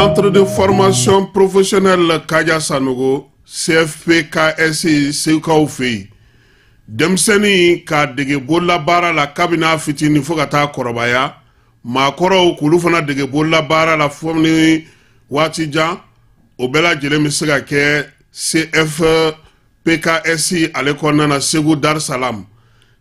Centre de formation professionnelle Kaja Sanogo, CFPKS, Segukaw fɛ yen, denmisɛnnin k'a dege bololabaara la kabini a fitinin fo ka taa kɔrɔbaya, maakɔrɔw k'olu fana dege bololabaara la fo ni waati jan, o bɛɛ lajɛlen bɛ se ka kɛ CFPKS ale kɔnɔna na, Segu Dar Salam.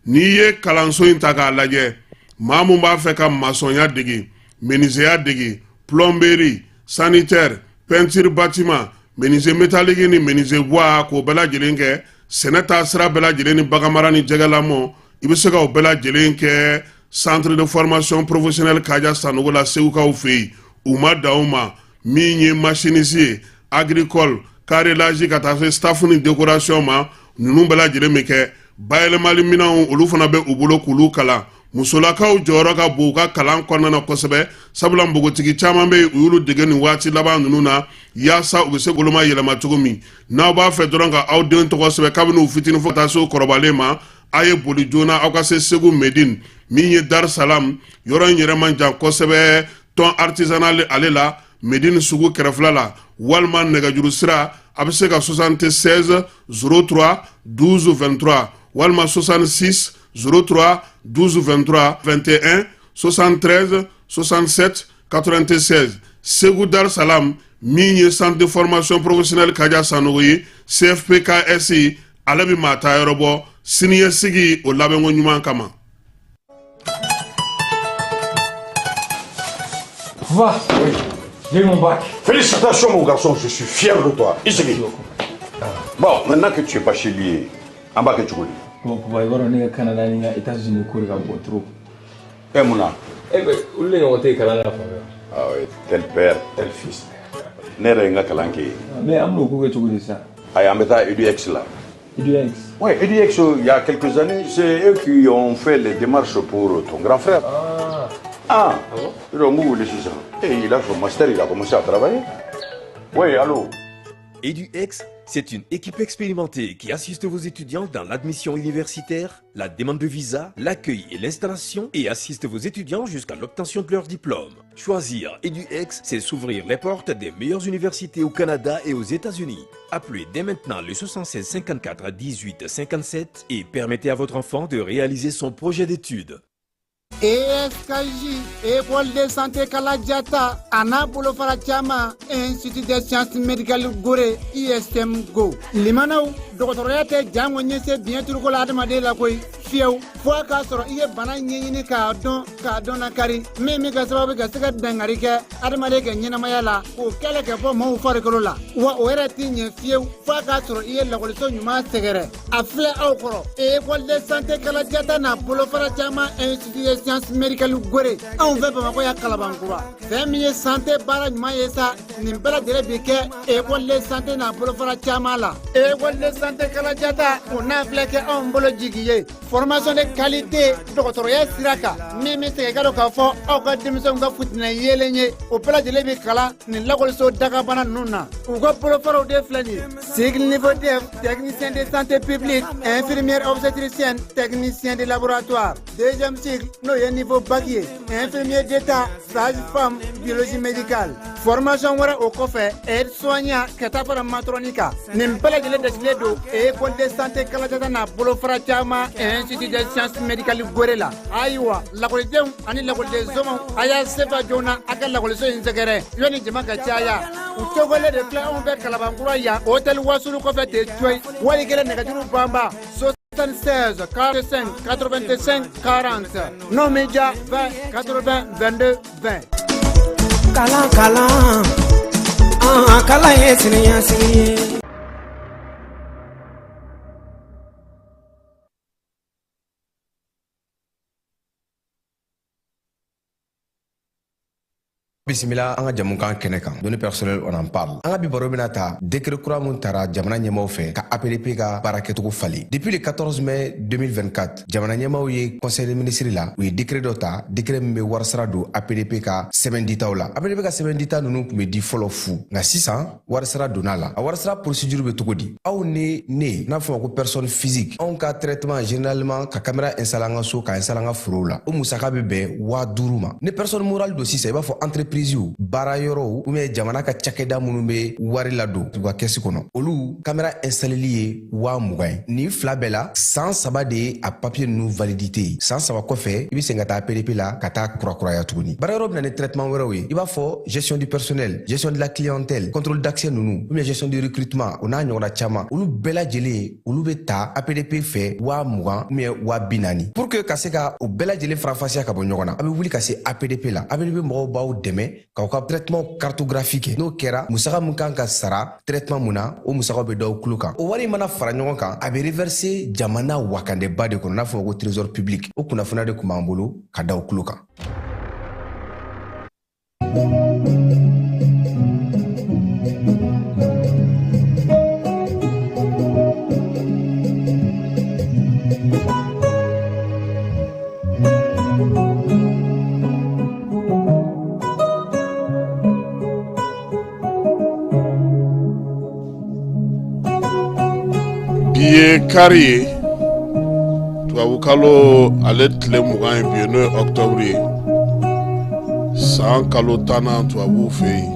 N'i ye kalanso in ta k'a lajɛ, maa mun b'a fɛ ka masɔnya dege, menuisier dege, plomberie, sanitaire, peinture bâtiment, menuisier métallique ni menuisier bois, k'o bɛɛ lajɛlen kɛ, sɛnɛ taa sira bɛɛ lajɛlen ni baganmara ni jɛgɛlamɔ, i bɛ se ka o bɛɛ lajɛlen kɛ Centre de formation professionnelle Kaja Sanogo la, Segukaw fɛ yen. U ma dan o ma, min ye machiniste ye, agricole, carrelage, ka taa se staff ni décoration ma, ninnu bɛɛ lajɛlen bɛ kɛ. Bayɛlɛmali minɛnw, olu fana bɛ u bolo k'olu kalan. Musolakaw jɔyɔrɔ ka bon u ka kalan kɔnɔna na kosɛbɛ, sabula npogotigi caman bɛ yen, u y'olu dege nin waati laban ninnu na, yaasa u bɛ se boloma yɛlɛma cogo min. N'aw b'a fɛ dɔrɔn ka aw den tɔgɔ sɛbɛn kabini u fitinin fo ka taa se u kɔrɔbalen ma, a ye boli joona, aw ka se Segu Medine, min ye Dar Salam yɔrɔ in yɛrɛ man jan kosɛbɛ, thon artisanal ale la, Medine sugu kɛrɛfɛla la, walima nɛgɛjuru sira, a bɛ se ka 76 03 12 23 walima 66 03 12 23 21 73 67 96. Segu Dar Salam, min ye Centre de formation professionnelle Kaja Sanogo ye, CFPKS, ale bɛ maa ta yɔrɔ bɔ siniɲɛsigi o labɛnko ɲuman kama. Va. Oui. J'ai eu mon bac. Félicitations, mon garçon, je suis fier de toi. Ici. Bon, maintenant que tu es bachelier, an b'a kɛ cogo di? Bon, papa, i b'a dɔn ne ka Canada ni n ka États-Unis ko de ka bon trop. E, mun na? Eh ben, olu de ɲɔgɔn tɛ yen kalan na fan fɛ. Ah oui, tel père, tel fils. Ne yɛrɛ ye n ka kalan kɛ yen. Mais an bɛn'o ko kɛ cogo di sisan? Ayi, an bɛ taa EduX la. EduX? Oui, EduX, il y a quelques années, c'est eux qui ont fait les démarches pour ton grand frère. Ah. Ah, Ah bon? Ils ont wele sisan. Et il a son master, il a commencé à travailler. Oui, allô? EduX, c'est une équipe expérimentée qui assiste vos étudiants dans l'admission universitaire, la demande de visa, l'accueil et l'installation et assiste vos étudiants jusqu'à l'obtention de leur diplôme. Choisir EduX, c'est s'ouvrir les portes des meilleures universités au Canada et aux États-Unis. Appelez dès maintenant le 76 54 18 57 et permettez à votre enfant de réaliser son projet d'études. ESKJ, École de santé Kalajata, a n'a bolofara caman, Institut des sciences médicales Gore, ISM Go. Limanaw, dɔgɔtɔrɔya tɛ jango ɲɛse biɲɛ turuko la adamaden la koyi, fiyewu, fo a k'a sɔrɔ i ye bana ɲɛɲini k'a dɔn, k'a dɔn na kari min bɛ kɛ sababu ka se ka dangari kɛ adamaden ka ɲɛnamaya la, k'o kɛlɛ kɛ bɔ maaw farikolo la. Wa o yɛrɛ tɛ ɲɛ fiyewu fo a k'a sɔrɔ i ye lakɔliso ɲuman sɛgɛrɛ. A filɛ aw kɔrɔ, École de santé Kalajata n'a bolofara caman, Institut des sciences médicales Gore, anw fɛ Bamakɔ yan, Kalabankura. Fɛn min ye santé baara ɲuman ye sa, nin bɛɛ lajɛlen bi kɛ École de santé n'a bolofara caman la. École de santé Kalajata, o n'a filɛ kɛ anw bolo jigi ye, formation de qualité dɔgɔtɔrɔya sira kan, min bɛ segin ka don k'a fɔ aw ka denmisɛnw ka futinɛ yeelen ye, o bɛɛ lajɛlen bi kalan nin lakɔliso dagabana ninnu na. U ka bolofaraw de filɛ nin ye: cycle niveau DEF, technicien de santé publique, infirmière obstétricienne, technicien de laboratoire; deuxième cycle, n'o ye niveau bac ye, infirmier d'état, sage femme, biologie médicale. Formation wɛrɛ o kɔfɛ, aide soignant, ka taa fara matron kan. Nin bɛɛ lajɛlen dasigilen don École de santé Kalajata n'a bolofara caman, Institut des sciences médicales Gore la. Ayiwa, lakɔlidenw ani lakɔliden somaw, a y'a sefa joona a ka lakɔliso in sɛgɛrɛ yanni jama ka caya. U cogolen de filɛ anw fɛ Kalabankura yan, hôtel Wasulu kɔfɛ ten coyi. Wali kelen nɛgɛjuru banba 76 45 85 40, n'o min ja 20 80 22 20. Kalan, kalan, an kalan ye siniɲɛsigi ye. Bisimila an ka jamukan kɛnɛ kan, Données personnelles, on en parle. An ka bi baro bɛna ta décret kura mun tara jamana ɲɛmaw fɛ ka APDP ka baara kɛcogo falen. Depuis le 14 mai 2024, jamana ɲɛmaw ye conseil des ministres la, u ye décret dɔ ta, décret min bɛ warisara don APDP ka sɛbɛn ditaw la. APDP ka sɛbɛn dita ninnu tun bɛ di fɔlɔ fu, nka sisan warisara donna la. A warisara procédure bɛ cogo di? Aw ni ne n'a fɔ ma ko personne physique, anw ka traitement, généralement ka caméra installer an ka so, ka installer an ka forow la, o musaka bɛ bɛn 5000 ma. Ni personne morale don sisan, i b'a fɔ entreprise Entreprise, baara yɔrɔw ou bien jamana ka cakɛda minnu bɛ wari ladon u ka kɛsi kɔnɔ, olu kamera installeli ye 20 000 ye. Nin fila bɛɛ la, san 3 de ye a papier ninnu validité ye. San 3 kɔfɛ, i bɛ segin ka taa APDP la ka taa kurakuraya tuguni. Baara yɔrɔ bɛ na ni traitement wɛrɛw ye, i b'a fɔ gestion du personnel, gestion de la clientèle, contrôle d'accès ninnu, ou bien gestion du recrutement, o n'a ɲɔgɔnna caman. Olu bɛɛ lajɛlen, olu bɛ ta APDP fɛ 20 000 ou bien 40 000. Pour que ka se ka o bɛɛ lajɛlen faranfasiya ka bɔ ɲɔgɔn na, a bɛ wuli ka se APDP la. APDP mɔgɔw b'aw dɛmɛ k'aw ka traitement cartographie kɛ. N'o kɛra, musaka min kan ka sara traitement mun na, o musakaw bɛ d'aw tulo kan. O wari mana fara ɲɔgɔn kan, a bɛ reverser jamana wakandeba de kɔnɔ, n'a fɔ ko trésor public. O kunnafoniya de tun b'an bolo ka da aw tulo kan. Bi ye kari ye, tubabukalo ale tile 20 ye bi ye, n'o ye octobre ye, san kalo 10nan tubabuw fɛ yen,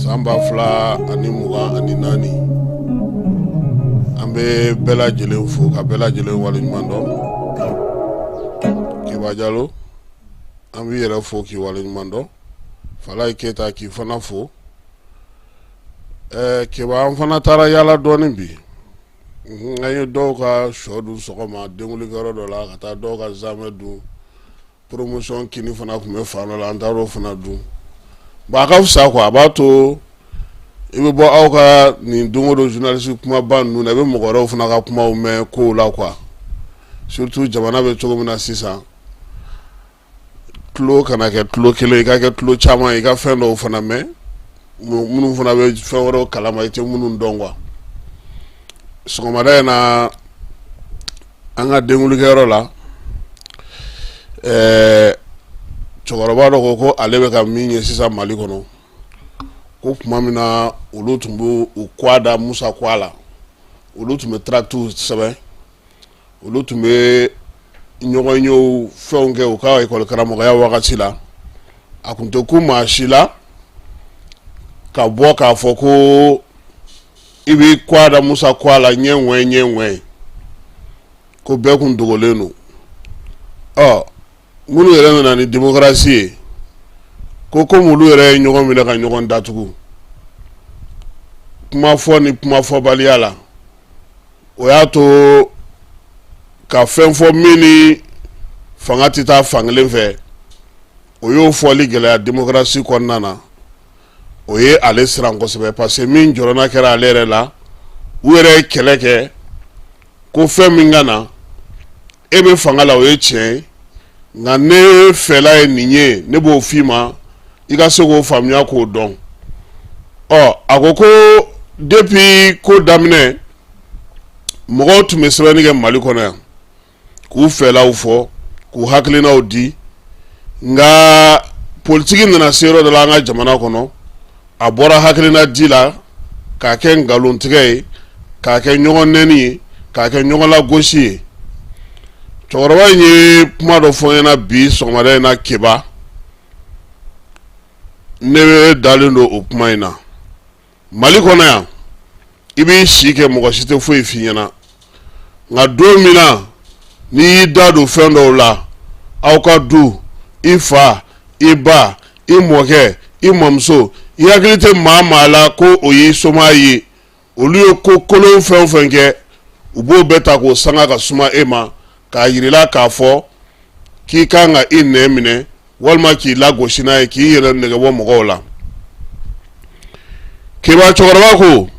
san 2024. An bɛ bɛɛ lajɛlen fo ka bɛɛ lajɛlen waleɲuman dɔn. Keba Jalo, an b'i yɛrɛ fo k'i waleɲuman dɔn. Falayi Keyita, k'i fana fo. Keba, an fana taara yaala dɔɔnin bi. An ye dɔw ka shɔ dun sɔgɔma denkulikɛyɔrɔ dɔ la, ka taa dɔw ka zamɛ dun. Promotion kini fana tun bɛ fan dɔ la, an taara o fana dun. Bon, a ka fisa quoi, a b'a to i bɛ bɔ aw ka nin don o don journaliste kumaba ninnu na, i bɛ mɔgɔ wɛrɛw fana ka kumaw mɛn kow la quoi. Surtout jamana bɛ cogo min na sisan, tulo kana kɛ tulo kelen, i ka kɛ tulo caman ye, i ka fɛn dɔw fana mɛn minnu fana bɛ fɛn wɛrɛw kalama, i tɛ minnu dɔn quoi. Sɔgɔmada in na, an ka denkulikɛyɔrɔ la, cɛkɔrɔba dɔ ko ko ale bɛ ka min ye sisan Mali kɔnɔ, ko tuma min na olu tun b'u u kɔ da Musa kɔ la, olu tun bɛ tractw sɛbɛn, olu tun bɛ ɲɔgɔnyew fɛnw kɛ u ka ekɔli karamɔgɔya wagati la, a tun tɛ ku maa si la ka bɔ k'a fɔ ko i b'i kɔ da Musa kɔ la ɲɛ ŋwɛ ɲɛ ŋwɛ, ko bɛɛ kun dogolen don. Ɔ minnu yɛrɛ nana ni démocratie ye, ko komi olu yɛrɛ ye ɲɔgɔn minɛ ka ɲɔgɔn datugu kuma fɔ ni kuma fɔbaliya la, o y'a to ka fɛn fɔ min ni fanga tɛ taa fankelen fɛ, o y'o fɔli gɛlɛya démocratie kɔnɔna na. O ye ale siran kosɛbɛ, parce que min jɔrɔna kɛra ale yɛrɛ la, u yɛrɛ ye kɛlɛ kɛ ko fɛn min ka na, e bɛ fanga la, o ye tiɲɛ ye, nka ne fɛla ye nin ye, ne b'o f'i ma, i ka se k'o faamuya k'o dɔn. Ɔ a ko ko depuis ko daminɛ, mɔgɔw tun bɛ sɛbɛnni kɛ Mali kɔnɔ yan k'u fɛlaw fɔ, k'u hakilinaw di, nka politiki nana se yɔrɔ dɔ la an ka jamana kɔnɔ, a bɔra hakilina di la k'a kɛ nkalontigɛ ye, k'a kɛ ɲɔgɔn nɛni ye, k'a kɛ ɲɔgɔn lagosi ye. Cɛkɔrɔba in ye kuma dɔ fɔ n ɲɛna bi sɔgɔmada in na, Keba, ne dalen don o kuma in na. Mali kɔnɔ yan, i b'i si kɛ, mɔgɔ si tɛ foyi f'i ɲɛna, nka don min na n'i y'i da don fɛn dɔw la, aw ka du, i fa, i ba, i mɔkɛ, i mɔmuso, i hakili tɛ maa maa la ko o y'i somaa ye, olu ye ko kolon fɛn o fɛn kɛ, u b'o bɛɛ ta k'o sanga ka suma e ma, k'a yir'i la k'a fɔ k'i kan ka i nɛn minɛ walima k'i lagosi n'a ye, k'i yɛrɛ nɛgɛ bɔ mɔgɔw la. Keba, cɛkɔrɔba ko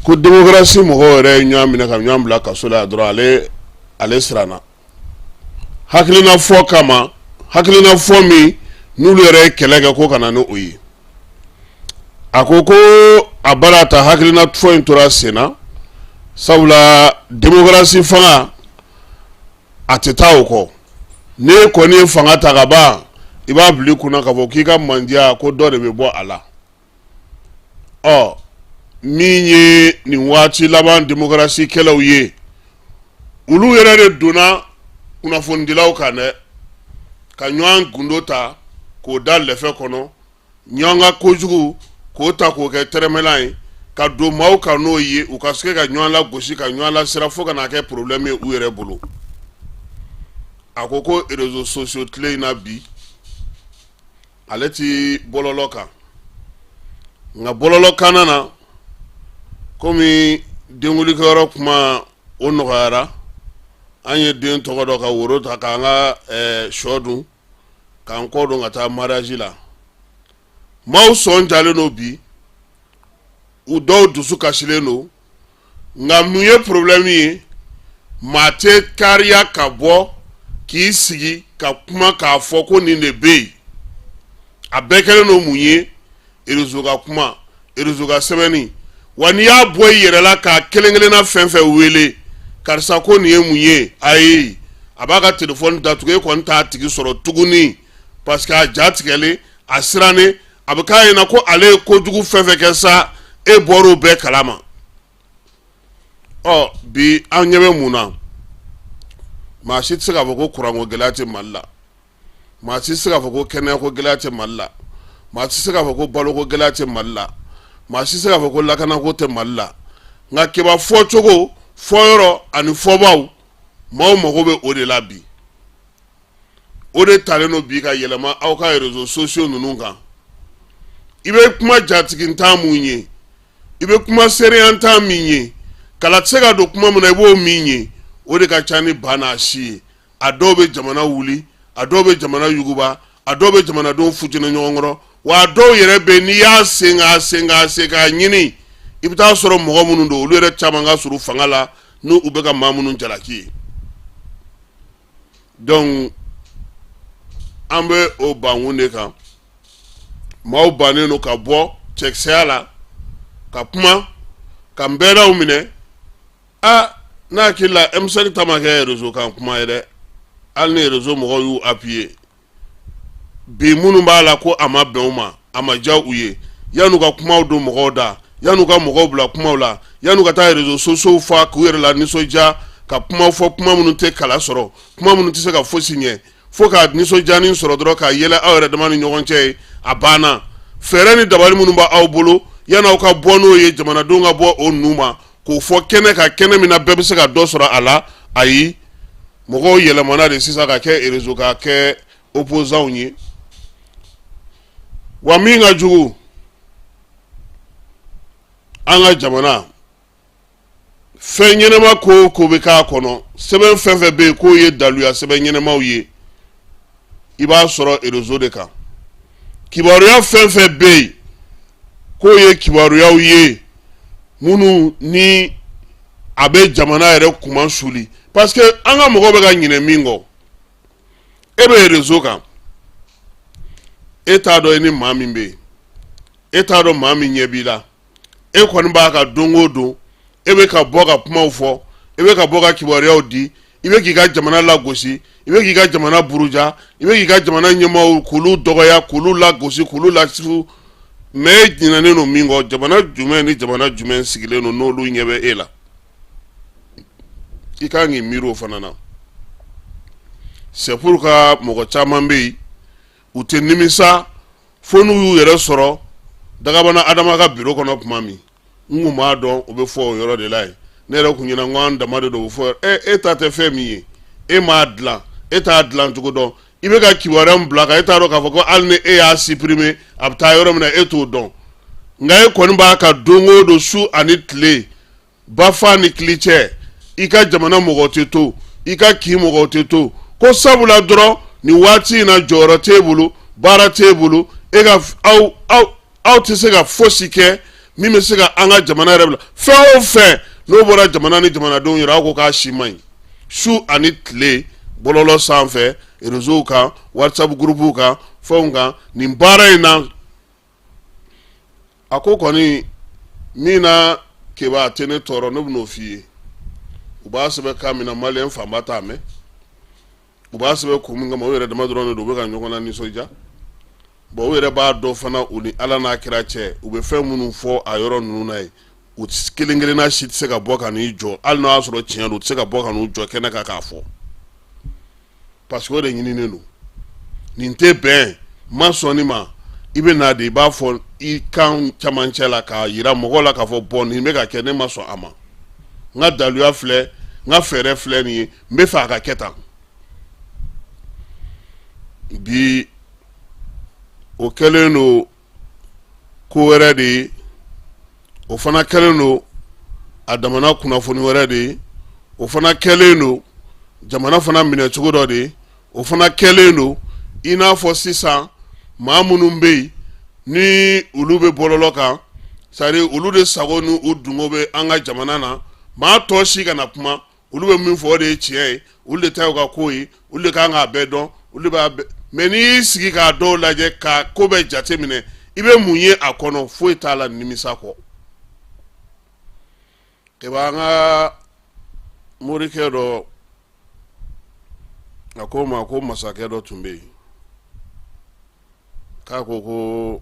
ko démocratie mɔgɔw yɛrɛ ye ɲɔgɔn minɛ ka ɲɔgɔn bila kaso la dɔrɔn, ale siranna hakilina fɔ kama, hakilina fɔ min n'olu yɛrɛ ye kɛlɛ kɛ ko ka na ni o ye. A ko ko a baara ta hakilina fɔ in tora sen na, sabula démocratie fanga a tɛ taa o kɔ. N'e kɔni ye fanga ta ka ban, i b'a bila i kunna k'a fɔ k'i ka mandiya ko dɔ de bɛ bɔ a la. Ɔ min ye nin waati laban démocratie kɛlɛw ye, olu yɛrɛ de donna kunnafonidilaw kan dɛ, ka ɲɔgɔn gundo ta. k'o da lɛfɛ kɔnɔ, ɲɔgɔn ka kojugu k'o ta k'o kɛ tɛrɛmɛlan ye ka don maaw kan n'o ye, u ka se ka ɲɔgɔn lagosi, ka ɲɔgɔn lasira fo ka n'a kɛ problème ye u yɛrɛ bolo. A ko ko réseaux sociaux tile in na bi, ale ti bɔlɔlɔ kan, nka bɔlɔlɔ kanna na, komi denkulikɛyɔrɔ kuma o nɔgɔyara, an ye den tɔgɔ dɔ ka woro ta k'an ka shɔ dun, k'an kɔ don ka taa mariage la. Maaw sɔn jalen don bi, u dɔw dusu kasilen don, nka mun ye problème ye? Maa tɛ kariya ka bɔ k'i sigi ka kuma k'a fɔ ko nin de bɛ yen. A bɛɛ kɛlen don mun ye? Réseau ka kuma, réseau ka sɛbɛnni. Wa n'i y'a bɔ i yɛrɛ la k'a kelen kelenna fɛn fɛn wele, karisa ko nin ye mun ye, ayi, a b'a ka telefɔni datugu, e kɔni t'a tigi sɔrɔ tuguni, parce que a ja tigɛlen, a sirannen, a bɛ k'a ɲɛna ko ale ye kojugu fɛn fɛn kɛ sa, e bɔr'o bɛɛ kalama. Ɔ bi an ɲɛ bɛ mun na? Maa si tɛ se k'a fɔ ko kuranko gɛlɛya tɛ Mali la, maa si tɛ se k'a fɔ ko kɛnɛyako gɛlɛya tɛ Mali la, maa si tɛ se k'a fɔ ko baloko gɛlɛya tɛ Mali la, maa si tɛ se k'a fɔ ko lakanako tɛ Mali la. Nka keba fɔcogo, fɔyɔrɔ ani fɔbaw, maaw mago bɛ o de la bi. O de talen don bi ka yɛlɛma aw ka réseaux sociaux ninnu kan. I bɛ kuma jatigintan mun ye, i bɛ kuma seereyantan min ye, kala tɛ se ka don kuma min na, i b'o min ye, o de ka ca ni ba n'a si ye. A dɔw bɛ jamana wuli, a dɔw bɛ jamana yuguba, a dɔw bɛ jamanadenw futinɛ ɲɔgɔn kɔrɔ, wa a dɔw yɛrɛ bɛ, n'i y'a sen k'a sen k'a sen k'a ɲini, i bɛ taa sɔrɔ mɔgɔ minnu don, olu yɛrɛ caman ka surun fanga la n'u bɛ ka maa minnu jalaki ye. Donc an bɛ o bankun de kan. Maaw bannen don ka bɔ cɛkisɛya la ka kuma ka n bɛɛdaw minɛ. Aa, n'a hakili la M5 ta ma kɛ réseau kan kuma ye dɛ, hali ni réseau mɔgɔw y'u appuyer bi, minnu b'a la ko a ma bɛn u ma, a ma diya u ye, yan'u ka kumaw don mɔgɔw da, yan'u ka mɔgɔw bila kumaw la, yan'u ka taa réseaux sociaux fa k'u yɛrɛ la nisɔndiya ka kumaw fɔ, kuma minnu tɛ kala sɔrɔ, kuma minnu tɛ se ka fosi ɲɛ, fo ka nisɔndiyanin sɔrɔ dɔrɔn ka yɛlɛ aw yɛrɛ dama ni ɲɔgɔn cɛ ye, a banna. Fɛɛrɛ ni dabali minnu b'aw bolo, yan'aw ka bɔ n'o ye, jamanadenw ka bɔ o nu ma k'o fɔ kɛnɛ kan, kɛnɛ min na bɛɛ bɛ se ka dɔ sɔrɔ a la, ayi, mɔgɔw yɛlɛmana de sisan ka kɛ réseau ka kɛ opposants ye. Wa min ka jugu, an ka jamana fɛn ɲɛnɛma ko o ko bɛ k'a kɔnɔ, sɛbɛn fɛn fɛn bɛ yen k'o ye daluya sɛbɛn ɲɛnɛmaw ye, i b'a sɔrɔ réseau de kan. Kibaruya fɛn fɛn bɛ yen k'o ye kibaruyaw ye minnu ni a bɛ jamana yɛrɛ kuma suli, parce que an ka mɔgɔw bɛ ka ɲinɛ min kɔ, e bɛ réseau kan, e t'a dɔn i ni maa min bɛ yen, e t'a dɔn maa min ɲɛ b'i la, e kɔni b'a kan don o don, e bɛ ka bɔ ka kumaw fɔ, e bɛ ka bɔ ka kibaruyaw di, i bɛ k'i ka jamana lagosi, i bɛ k'i ka jamana buruja, i bɛ k'i ka jamana ɲɛmaaw k'olu dɔgɔya, k'olu lagosi, k'olu lasifu. Mais e ɲinɛnen don min kɔ, jamana jumɛn ni jamana jumɛn sigilen don n'olu ɲɛ bɛ e la? I kan k'i miiri o fana na. C'est pourquoi mɔgɔ caman bɛ yen, u tɛ nimisa fo n'u y'u yɛrɛ sɔrɔ Dagabana Adama ka biro kɔnɔ tuma min. N kun b'a dɔn o bɛ fɔ o yɔrɔ de la yen. Ne yɛrɛ kun ɲɛna ko an dama de don, o bɛ fɔ. E ta tɛ fɛn min ye, e m'a dilan, e t'a dilan cogo dɔn, i bɛ ka kibaruya min bila kan, e t'a dɔn k'a fɔ ko hali ni e y'a supprimer, a bɛ taa yɔrɔ min na, e t'o dɔn. Nka e kɔni b'a kan don o don, su ani tile, bafa ni kili cɛ, i ka jamana mɔgɔ tɛ to, i ka kin mɔgɔ tɛ to ko sabula dɔrɔn nin waati in na jɔyɔrɔ t'e bolo, baara t'e bolo, e ka aw aw aw tɛ se ka fosi kɛ min bɛ se ka an ka jamana yɛrɛ bila. Fɛn o fɛn n'o bɔra jamana ni jamanadenw yɛrɛ, aw ko k'a si man ɲi. Su ani tile, bɔlɔlɔ sanfɛ, réseau kan, WhatsApp groupe kan, fɛnw kan, nin baara in na. A ko kɔni min na keba, a tɛ ne tɔɔrɔ, ne bɛn'o f'i ye. U b'a sɛbɛn kan min na, maliyɛn fanba t'a mɛn. U b'a sɛbɛn kun min kama, u yɛrɛ dama dɔrɔn de don, u bɛ ka ɲɔgɔn na nisɔndiya. Bon, u yɛrɛ b'a dɔn fana, u ni Ala n'a kira cɛ, u bɛ fɛn minnu fɔ a yɔrɔ ninnu na ye, u kelen kelenna si tɛ se ka bɔ ka n'i jɔ, hali n'a y'a sɔrɔ tiɲɛ don, u tɛ se ka bɔ ka n'u jɔ kɛnɛ kan k'a fɔ, parce que o de ɲininen don. Nin tɛ bɛn. ma sɔn nin ma, i bɛ na de, i b'a fɔ i kan camancɛ la k'a yira mɔgɔw la k'a fɔ bon, nin bɛ ka kɛ, ne ma sɔn a ma, n ka daluya filɛ, n ka fɛɛrɛ filɛ nin ye, n bɛ fɛ a ka kɛ tan. Bi o kɛlen don ko wɛrɛ de ye, o fana kɛlen don a damana kunnafoni wɛrɛ de ye, o fana kɛlen don jamana fana minɛcogo dɔ de ye, o fana kɛlen don i n'a fɔ sisan maa minnu bɛ yen ni olu bɛ bɔlɔlɔ kan, c'est-à-dire olu de sago ni u dungo bɛ an ka jamana na, maa tɔ si kana kuma, olu bɛ min fɔ o de ye tiɲɛ ye, olu de ta y'u ka ko ye, olu de kan k'a bɛɛ dɔn, olu de b'a bɛɛ. Mais n'i y'i sigi k'a dɔw lajɛ, ka ko bɛɛ jate minɛ, i bɛ mun ye a kɔnɔ? Foyi t'a la nimisa kɔ. Keba, an ka morikɛ dɔ, a ko ma ko masakɛ dɔ tun bɛ yen k'a ko ko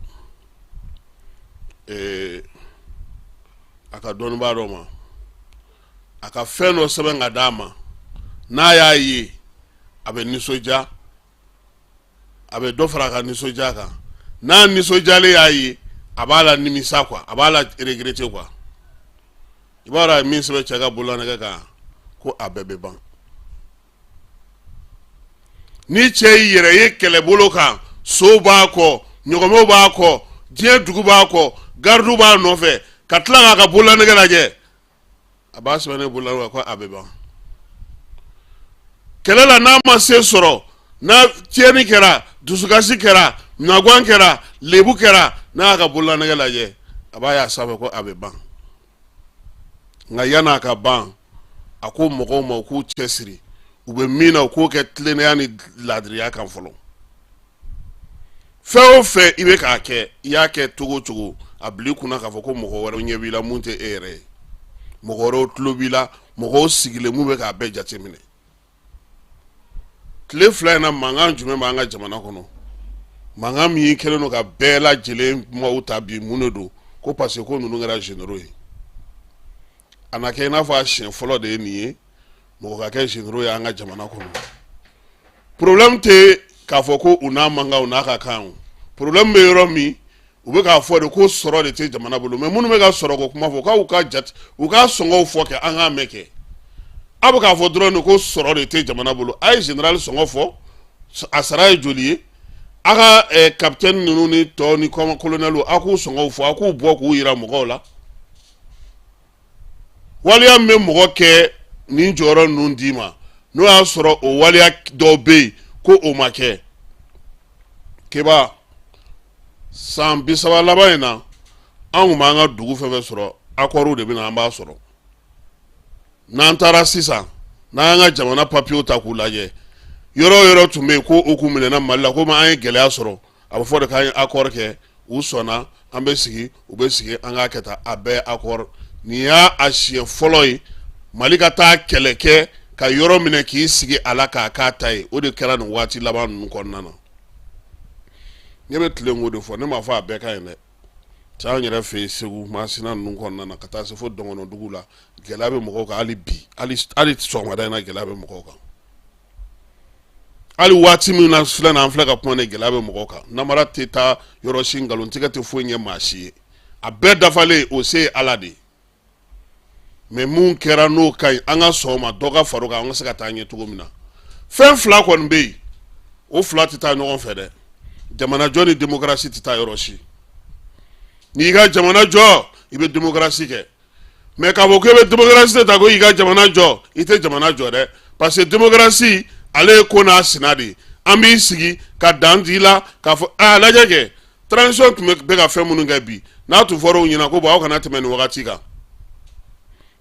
a ka dɔnnibaa dɔ ma, a ka fɛn dɔ sɛbɛn ka d'a ma, n'a y'a ye a bɛ nisɔndiya, a bɛ dɔ fara a ka nisɔndiya kan, n'a nisɔndiyalen y'a ye a b'a la nimisa quoi, a b'a la regretter quoi. I b'a dɔn a ye min sɛbɛn cɛ ka bololanɛgɛ kan? Ko a bɛɛ bɛ ban. Ni cɛ y'i yɛrɛ ye kɛlɛbolo kan, sow b'a kɔ, ɲɔgɔmɛw b'a kɔ, diɲɛ dugu b'a kɔ, garidiw b'a nɔfɛ, ka tila k'a ka bololanɛgɛ lajɛ, a b'a sɛbɛn ne bololanɛgɛ ko a bɛ ban. Kɛlɛ la, n'a ma se sɔrɔ, n'a tiɲɛni kɛra, dusukasi kɛra, nagwan kɛra, lebu kɛra, n'a y'a ka bololanɛgɛ lajɛ, a b'a ye a sanfɛ ko a bɛ ban. Nka yan'a ka ban, a ko mɔgɔw ma u k'u cɛsiri, u bɛ min na, u k'o kɛ tilennenya ni laadiriya kan fɔlɔ. Fɛn o fɛn i bɛ k'a kɛ, i y'a kɛ cogo o cogo, a bila i kunna k'a fɔ ko mɔgɔ wɛrɛw ɲɛ b'i la mun tɛ e yɛrɛ ye, mɔgɔ wɛrɛw tulo b'i la, mɔgɔw sigilen mun bɛ k'a bɛɛ jateminɛ. Tile 2 in na, mankan jumɛn b'an ka jamana kɔnɔ? Mankan min kɛlen don ka bɛɛ lajɛlen kumaw ta bi, mun de don? Ko parce que ko ninnu kɛra généraux ye. A na kɛ i n'a fɔ a siɲɛ fɔlɔ de ye nin ye, mɔgɔ ka kɛ généraux ye an ka jamana kɔnɔ. Problème tɛ k'a fɔ ko u n'a man kan, u n'a ka kan. O problème bɛ yɔrɔ min, u bɛ k'a fɔ de ko sɔrɔ de tɛ jamana bolo. Mais minnu bɛ ka sɔrɔ ko kuma fɔ, k'aw ka jate, u ka sɔngɔw fɔ kɛ, an k'a mɛn kɛ. Aw bɛ k'a fɔ dɔrɔn de ko sɔrɔ de tɛ jamana bolo. A ye général sɔngɔ fɔ, a sara ye joli ye? A ka capitaine ninnu ni tɔw ni colonel, aw k'u sɔngɔw fɔ, aw k'u bɔ k'u yira mɔgɔw la. Waleya min bɛ mɔgɔ kɛ nin jɔyɔrɔ ninnu d'i ma, n'o y'a sɔrɔ o waleya dɔw bɛ yen ko o ma kɛ. Keba, san 30 laban in na, an tun b'an ka dugu fɛn fɛn sɔrɔ, accord de bɛ na, an b'a sɔrɔ. N'an taara sisan, n'an y'an ka jamana papiyew ta k'u lajɛ, yɔrɔ o yɔrɔ tun bɛ yen ko o kun minɛna Mali la, komi an ye gɛlɛya sɔrɔ, a bɛ fɔ de k'an ye accord kɛ, u sɔnna, an bɛ sigi, u bɛ sigi, an k'a kɛ tan, a bɛɛ accord. Nin y'a a siɲɛ fɔlɔ ye Mali ka taa kɛlɛ kɛ ka yɔrɔ minɛ k'i sigi a la k'a k'a ta ye. O de kɛra nin waati laban ninnu kɔnɔna na. Ne bɛ tilen k'o de fɔ, ne m'a fɔ a bɛɛ ka ɲi dɛ. Cɛ, an yɛrɛ fɛ yen Segu, Masina ninnu kɔnɔna na, ka taa se fo Dɔngɔnɔdugu la, gɛlɛya bɛ mɔgɔw kan hali bi, hali sɔgɔmada in na gɛlɛya bɛ mɔgɔw kan. Hali waati min na filɛ na, an filɛ ka kuma ni gɛlɛya bɛ mɔgɔw kan. Namara tɛ taa yɔrɔ si, nkalontigɛ tɛ foyi ɲɛ maa si ye, a bɛɛ dafalen o se ye Ala de ye. Mais mun kɛra n'o ka ɲi, an ka sɔn o ma, dɔ ka far'o kan, an ka se ka taa ɲɛ cogo min na. Fɛn fila kɔni bɛ yen, o fila tɛ taa ɲɔgɔn fɛ dɛ. Jamanajɔ ni démocratie tɛ taa yɔrɔ si. N'i ka jamana jɔ, i bɛ démocratie kɛ. Mais k'a fɔ k'e bɛ démocratie ta ko i ka jamana jɔ, i tɛ jamana jɔ dɛ, parce que démocratie ale ye ko n'a sina de ye. An b'i sigi ka dan d'i la k'a fɔ a lajɛ kɛ transition tun bɛ ka fɛn minnu kɛ bi, n'a tun fɔra o ɲɛna ko bon, aw kana tɛmɛ nin wagati kan,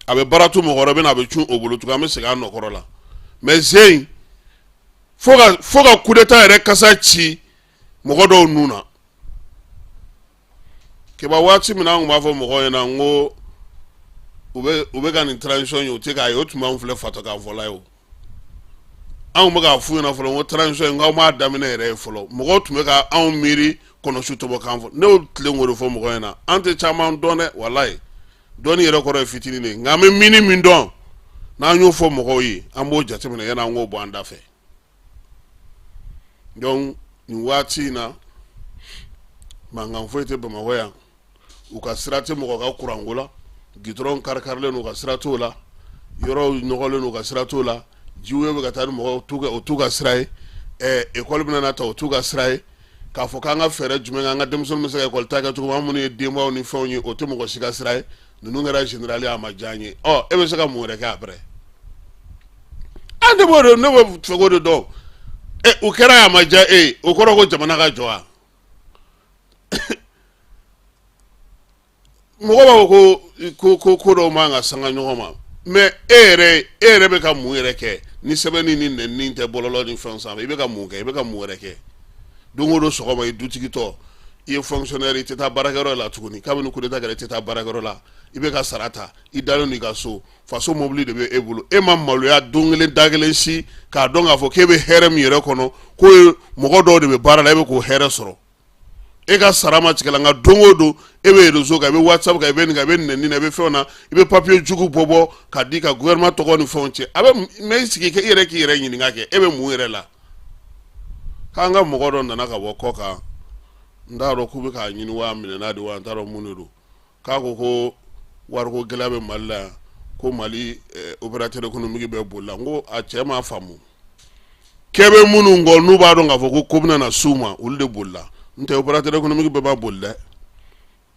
a bɛ baara to mɔgɔ wɛrɛ bɛ na, a bɛ cun o bolo tugun, an bɛ segin a nɔkɔrɔ la. Mais zen fo ka coup d'état yɛrɛ kasa ci mɔgɔ dɔw nun na. Keba, waati min na an tun b'a fɔ mɔgɔw ɲɛna n ko u bɛ ka nin transition ye, u tɛ k'a ye, o tun b'anw filɛ fatɔkanfɔla ye. O anw bɛ k'a f'u ɲɛna fɔlɔ n ko transition in, k'aw m'a daminɛ yɛrɛ ye fɔlɔ. Mɔgɔw tun bɛ ka anw miiri kɔnɔsu tɔbɔkan fɔ. Ne y'o tilen k'o de fɔ mɔgɔw ɲɛna, an tɛ caman dɔn dɛ, walayi, dɔnni yɛrɛ kɔrɔ ye fitinin de ye, nka an bɛ mini min dɔn, n'an y'o fɔ mɔgɔw ye, an b'o jateminɛ yanni an k'o bɔ an da fɛ. Donc nin waati in na Mankan foyi tɛ Bamakɔ yan. U ka sira tɛ mɔgɔ ka kuranko la, gitɔrɔn karikarilen u ka sira t'o la, yɔrɔw nɔgɔlen u ka sira t'o la, jiwoyo bɛ ka taa ni mɔgɔw, o t'u ka sira ye, ekɔli bɛna na ta, o t'u ka sira ye. K'a fɔ k'an ka fɛɛrɛ jumɛn kɛ an ka denmisɛnninw bɛ se ka ekɔli ta kɛ cogo min, an minnu ye denbaw ni fɛnw ye, o tɛ mɔgɔ si ka sira ye. Ninnu kɛra général ye, a ma diya n ye. Ɔ, e bɛ se ka mun wɛrɛ kɛ après? An de b'o de, ne bɛ fɛ k'o de dɔn. Ɛ, o kɛra, a ma diya e ye, o kɔrɔ ko jamana ka jɔ wa? Mɔgɔ b'a fɔ ko dɔw man ka sanga ɲɔgɔn ma, mais e yɛrɛ bɛ ka mun yɛrɛ kɛ ni sɛbɛnni ni nɛnini tɛ bɔlɔlɔ ni fɛn sanfɛ? I bɛ ka mun kɛ? I bɛ ka mun wɛrɛ kɛ? Don o don sɔgɔma, i dutigi tɔ, i ye fonctionnaire, i tɛ taa baarakɛyɔrɔ la tuguni. Kabini coup d'état kɛra, i tɛ taa baarakɛyɔrɔ la, i bɛ ka sara ta, i dalen don i ka so, faso mobili de bɛ e bolo. E ma maloya don kelen da kelen si k'a dɔn k'a fɔ k'e bɛ hɛrɛ min yɛrɛ kɔnɔ, k'o ye mɔgɔ dɔw de bɛ baara la, e bɛ k'o hɛrɛ sɔrɔ? E ka sara ma tigɛ la, nka don o don e bɛ réseau kan, i bɛ WhatsApp kan, i bɛ nin kan, i bɛ nɛni na, i bɛ fɛnw na, i bɛ papier jugu bɔ bɔ ka di ka gouvernement tɔgɔ ni fɛnw cɛ. A bɛ mais i sigi i yɛrɛ k'i yɛrɛ ɲininka kɛ, e bɛ mun yɛrɛ la? K'an ka mɔgɔ dɔ nana ka bɔ kɔ kan, n t'a dɔn k'u bɛ k'a ɲini wa, minɛna de wa, n t'a dɔn mun de don. K'a ko ko wariko gɛlɛya bɛ Mali la yan, ko Mali opérateur économique bɛɛ bolila. N ko a cɛ m'a faamu. Kɛ bɛ minnu kɔ, n'u b'a dɔn k'a fɔ ko ko bɛna na s'u ma, olu de bolila. N tɛ opérateur économique bɛɛ b'a boli dɛ.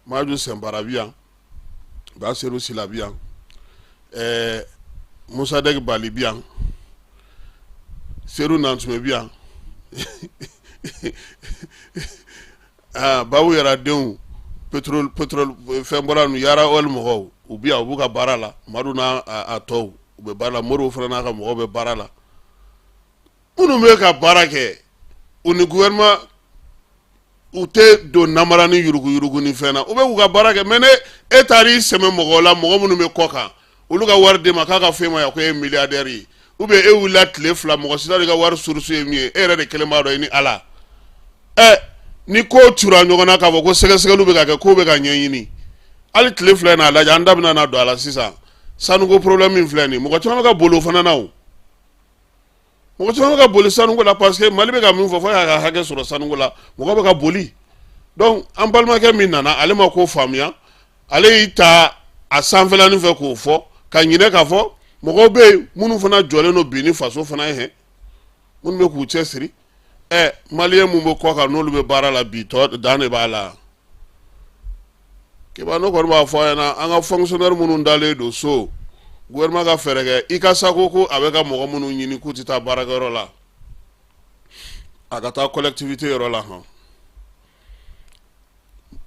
Maju Sɛnpara bi yan, Baseru Sila bi yan, Musadɛki Bali bi yan, Seru Nantumɛ bi yan, aa Babu yɛrɛ denw, pétrole pétrole fɛn bɔra ninnu, Yara Oil mɔgɔw, u bi yan, u b'u ka baara la. Madu n'a a tɔw, u bɛ baara la. Moribo fana n'a ka mɔgɔw bɛ baara la. Minnu bɛ ka baara kɛ, u ni gouvernement u tɛ don namara ni yuruguyurugu ni fɛn na, u bɛ k'u ka baara kɛ. Mais ne e taara i sɛmɛ mɔgɔw la, mɔgɔ minnu bɛ kɔ kan, olu ka wari d'e ma k'a ka fɛn ma yan ko e ye milliardaire ye, ou bien e wulila tile 2, mɔgɔ si t'a dɔn i ka wari source ye min ye, e yɛrɛ de kelen b'a dɔn, i ni Ala. Ɛ, ni ko tura ɲɔgɔn na k'a fɔ ko sɛgɛsɛgɛliw bɛ ka kɛ, k'o bɛ ka ɲɛɲini hali tile 2 in n'a lajɛ, an da bɛna na don a la sisan. Sanuko problème min filɛ nin ye, mɔgɔ caman bɛ ka boli o fana na. O mɔgɔ caman bɛ ka boli sanuko la, parce que Mali bɛ ka min fɔ, fo y'a ka hakɛ sɔrɔ sanuko la, mɔgɔ bɛ ka boli. Donc an balimakɛ min nana, ale ma ko faamuya, ale y'i ta a sanfɛlanin fɛ k'o fɔ ka ɲinɛ k'a fɔ mɔgɔw bɛ yen minnu fana jɔlen don bi ni faso fana ye, hɛn minnu bɛ k'u cɛ siri. Ɛ, maliyɛn mun bɛ kɔ kan, n'olu bɛ baara la bi, tɔ dan de b'a la. Keba, ne kɔni b'a fɔ a ɲɛna, an ka fonctionnaire minnu dalen don so, gouvernement ka fɛɛrɛ kɛ. I ka sako ko a bɛ ka mɔgɔ minnu ɲini k'u tɛ taa baarakɛyɔrɔ la, a ka taa collectivité yɔrɔ la hɔn.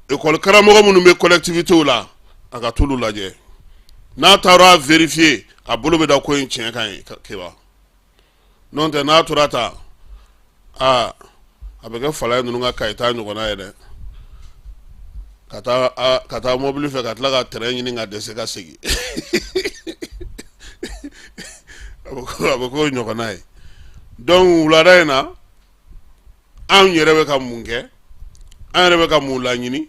École karamɔgɔ minnu bɛ collectivité la, a ka t'olu lajɛ. N'a taara a vérifier, a bolo bɛ da ko in tiɲɛ kan ye, Keba. N'o tɛ, n'a tora ta, aa, a bɛ kɛ fala ye ninnu ka kayita ɲɔgɔnna ye dɛ, ka taa mobili fɛ ka tila ka terrain ɲini ka dɛsɛ ka segin, a bɛ k'o ɲɔgɔnna ye. Donc wulada in na, anw yɛrɛ bɛ ka mun kɛ? An yɛrɛ bɛ ka mun laɲini?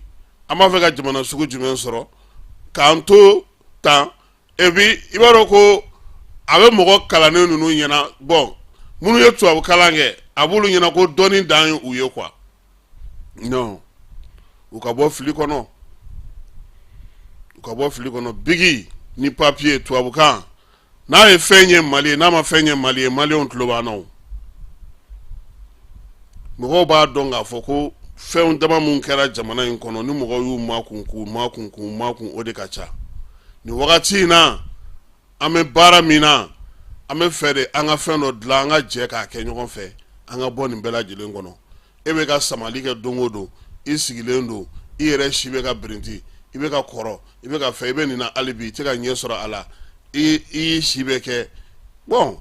An b'a fɛ ka jamana sugu jumɛn sɔrɔ k'an to tan? Et puis i b'a dɔn ko a bɛ mɔgɔ kalannen ninnu ɲɛna, bon, minnu ye tubabu kalan kɛ, a b'olu ɲɛna ko dɔnni dan ye u ye quoi. Non, u ka bɔ fili kɔnɔ, u ka bɔ fili kɔnɔ. Bigi ni papier, tubabukan, n'a ye fɛn ye Mali ye, n'a ma fɛn ye Mali ye, maliyɛnw tulo b'an na. O mɔgɔw b'a dɔn k'a fɔ ko fɛn dama mun kɛra jamana in kɔnɔ, ni mɔgɔw y'u makun k'u makun k'u makun, o de ka ca nin wagati in na. An bɛ baara min na, an bɛ fɛ de an ka fɛn dɔ dilan, an ka jɛ k'a kɛ ɲɔgɔn fɛ, an ka bɔ nin bɛɛ lajɛlen kɔnɔ. E bɛ ka samali kɛ don o don, i sigilen don, i yɛrɛ si bɛ ka birinti, i bɛ ka kɔrɔ, i bɛ ka fɛ, i bɛ nin na hali bi, i tɛ ka ɲɛ sɔrɔ a la, i y'i si bɛ kɛ. Bon,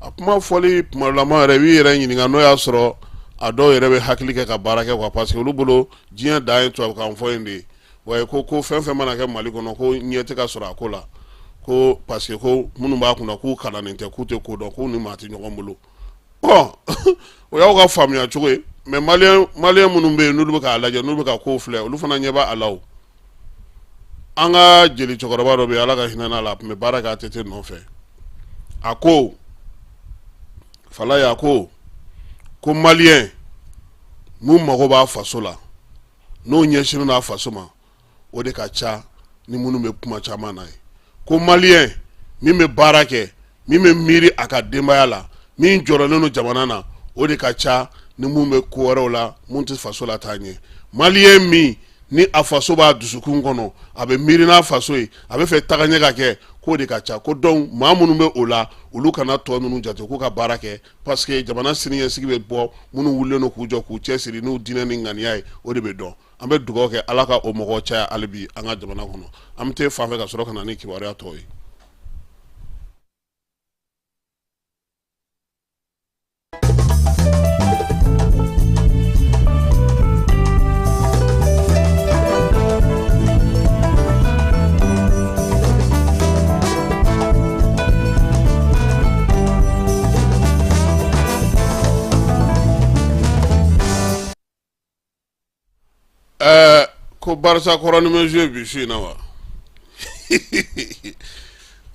a kuma fɔli kumalama yɛrɛ, i b'i yɛrɛ ɲininka n'o y'a sɔrɔ a dɔw yɛrɛ bɛ hakili kɛ ka baara kɛ quoi, parce que olu bolo diɲɛ dan ye tubabukan fɔ in de ye. Wa ko fɛn fɛn mana kɛ Mali kɔnɔ, ko ɲɛ tɛ ka sɔrɔ a ko la, ko parce que ko minnu b'a kunna, k'u kalannen tɛ, k'u tɛ ko dɔn, k'u ni maa tɛ ɲɔgɔn bolo. Bon, o y'aw ka faamuya cogo ye, mais maliyɛn minnu bɛ yen, n'olu bɛ k'a lajɛ, n'olu bɛ ka kow filɛ, olu fana ɲɛ b'a la. O an ka jeli cɛkɔrɔba dɔ bɛ yen, Ala ka hinɛ n'a la, a tun bɛ baara kɛ ATT nɔfɛ. A ko Falaye, a ko ko maliyɛn mun mago b'a faso la, n'o ɲɛsinnen don a faso ma, o de ka ca ni minnu bɛ kuma caman na ye. Ko maliyɛn min bɛ baara kɛ, min bɛ miiri a ka denbaya la, min jɔrɔlen don jamana na, o de ka ca ni mun bɛ ko wɛrɛw la mun tɛ faso la taa ɲɛ. Maliyɛn min ni a faso b'a dusukun kɔnɔ, a bɛ miiri n'a faso ye, a bɛ fɛ tagaɲɛ ka kɛ, k'o de ka ca. Ko donc maa minnu bɛ o la, olu kana tɔ ninnu jate, k'u ka baara kɛ, parce que jamana siniɲɛsigi bɛ bɔ minnu wulilen don k'u jɔ k'u cɛsiri n'u diinɛ ni ŋaniya ye, o de bɛ dɔn. An bɛ dugawu kɛ Ala ka o mɔgɔw caya hali bi an ka jamana kɔnɔ. An bɛ taa fan fɛ ka sɔrɔ ka na ni kibaruya tɔw ye. Ɛɛ ko Barça kɔrɔnin bɛ jouer bi su in na wa?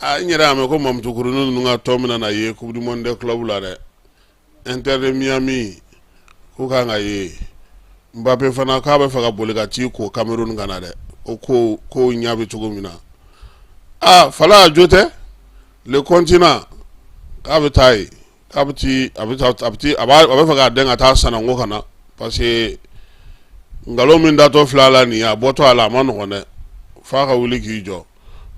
Aa, n yɛrɛ y'a mɛn ko mamutukurunin ninnu ka tɔn bɛna na ye coupe du monde des clubs la dɛ. Inter de Miami k'u kan ka ye. Mbappe fana k'a bɛ fɛ ka boli ka t'i ko Cameroun ka na dɛ. O ko kow ɲɛ bɛ cogo min na. Aa, Fala a jo tɛ le continent k'a bɛ taa yen. K'a bɛ ti a bɛ a bɛ ti a b'a a bɛ fɛ k'a dɛn ka taa sananko ka na, parce que nkalon min datɔ filɛ a la nin ye, a bɔtɔ a la, a ma nɔgɔn dɛ, f'a ka wuli k'i jɔ.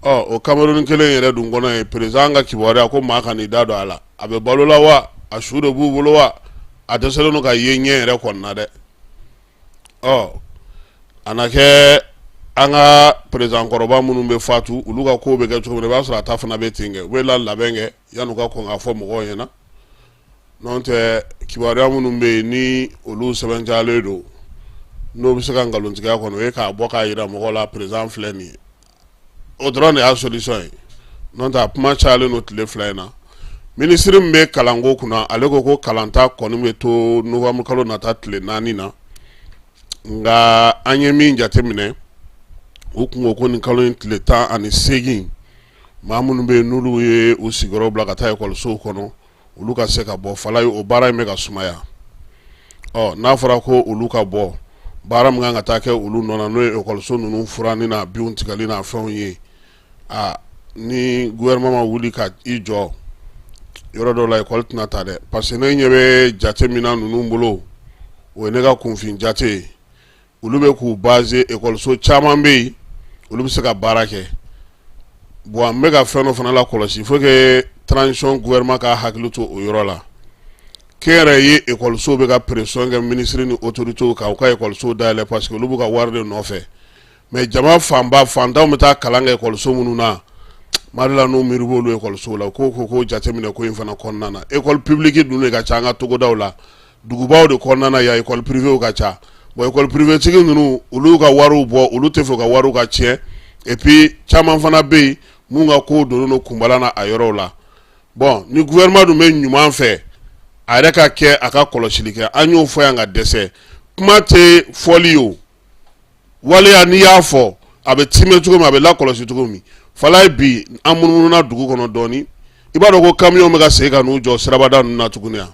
Ɔ o Cameroun kelen yɛrɛ dun kɔnɔ yen, président ka kibaruya ko maa kan'i da don a la, a bɛ balo la wa, a su de b'u bolo wa, a dɛsɛlen don ka ye ɲɛ yɛrɛ kɔni na dɛ. Ɔ a na kɛ an ka président kɔrɔba minnu bɛ fatu, olu ka kow bɛ kɛ cogo min na, i b'a sɔrɔ a ta fana bɛ ten kɛ, u bɛ la labɛn kɛ yan'u ka kɔn k'a fɔ mɔgɔw ɲɛna. N'o tɛ, kibaruya minnu bɛ yen ni olu sɛbɛntiyalen don, n'o bɛ se ka nkalontigiya kɔnɔ, o ye k'a bɔ k'a jira mɔgɔw la président filɛ nin ye, o dɔrɔn de y'a solution ye. N'o tɛ, a kuma cayalen don tile 2 in na. Minisiri min bɛ kalanko kunna, ale ko ko kalanta kɔni bɛ to novembre kalo nata tile 4 na. Nka an ye min jateminɛ, u kun ko ko nin kalo in tile 18, maa minnu bɛ yen n'olu ye u sigiyɔrɔ bila ka taa ekɔlisow kɔnɔ, olu ka se ka bɔ. Fala ye, o baara in bɛ ka sumaya. Ɔ n'a fɔra ko olu ka bɔ, baara min kan ka taa kɛ olu nɔ na, n'o ye ekɔliso ninnu furanni n'a binw tigɛli n'a fɛnw ye, aa, ni gouvernement ma wuli ka i jɔ yɔrɔ dɔw la, ekɔli tɛna ta dɛ, parce que ne ɲɛ bɛ jate min na ninnu bolo, o ye ne ka kunfin jate ye. Olu bɛ k'u baser, ekɔliso caman bɛ yen, olu bɛ se ka baara kɛ. Bon, an bɛ ka fɛn dɔ fana la kɔlɔsi, faut que transition gouvernement ka hakili to o yɔrɔ la. Kɛnyɛrɛye ekɔliso bɛ ka pression kɛ minisiri ni autorités kan, u ka ekɔliso dayɛlɛ, parce que olu b'u ka wari de nɔfɛ. Mais jama fanba, fantanw bɛ taa kalan kɛ ekɔliso minnu na, mali la, n'u miiri b'olu ekɔliso la, ko jateminɛ ko in fana kɔnɔna na. École publique dun de ka ca an ka togodaw la, dugubaw de kɔnɔna na yan, école privée ka ca. Bon, école privée tigi ninnu, olu ka wariw bɔ, olu tɛ fɛ ka wariw ka tiɲɛ. Et puis caman fana bɛ yen mun ka kow donnen don kunbala na a yɔrɔw la. Bon, ni gouvernement dun bɛ ɲuman fɛ, a yɛrɛ ka kɛ a ka kɔlɔsili kɛ. An y'o fɔ yan ka dɛsɛ. Kuma tɛ fɔli ye o, waleya. N'i y'a fɔ, a bɛ timɛ cogo min, a bɛ lakɔlɔsi cogo min. Falaye, bi an munumununa dugu kɔnɔ dɔɔni, i b'a dɔn ko camion bɛ ka segin ka n'u jɔ sirabada ninnu na tuguni yan.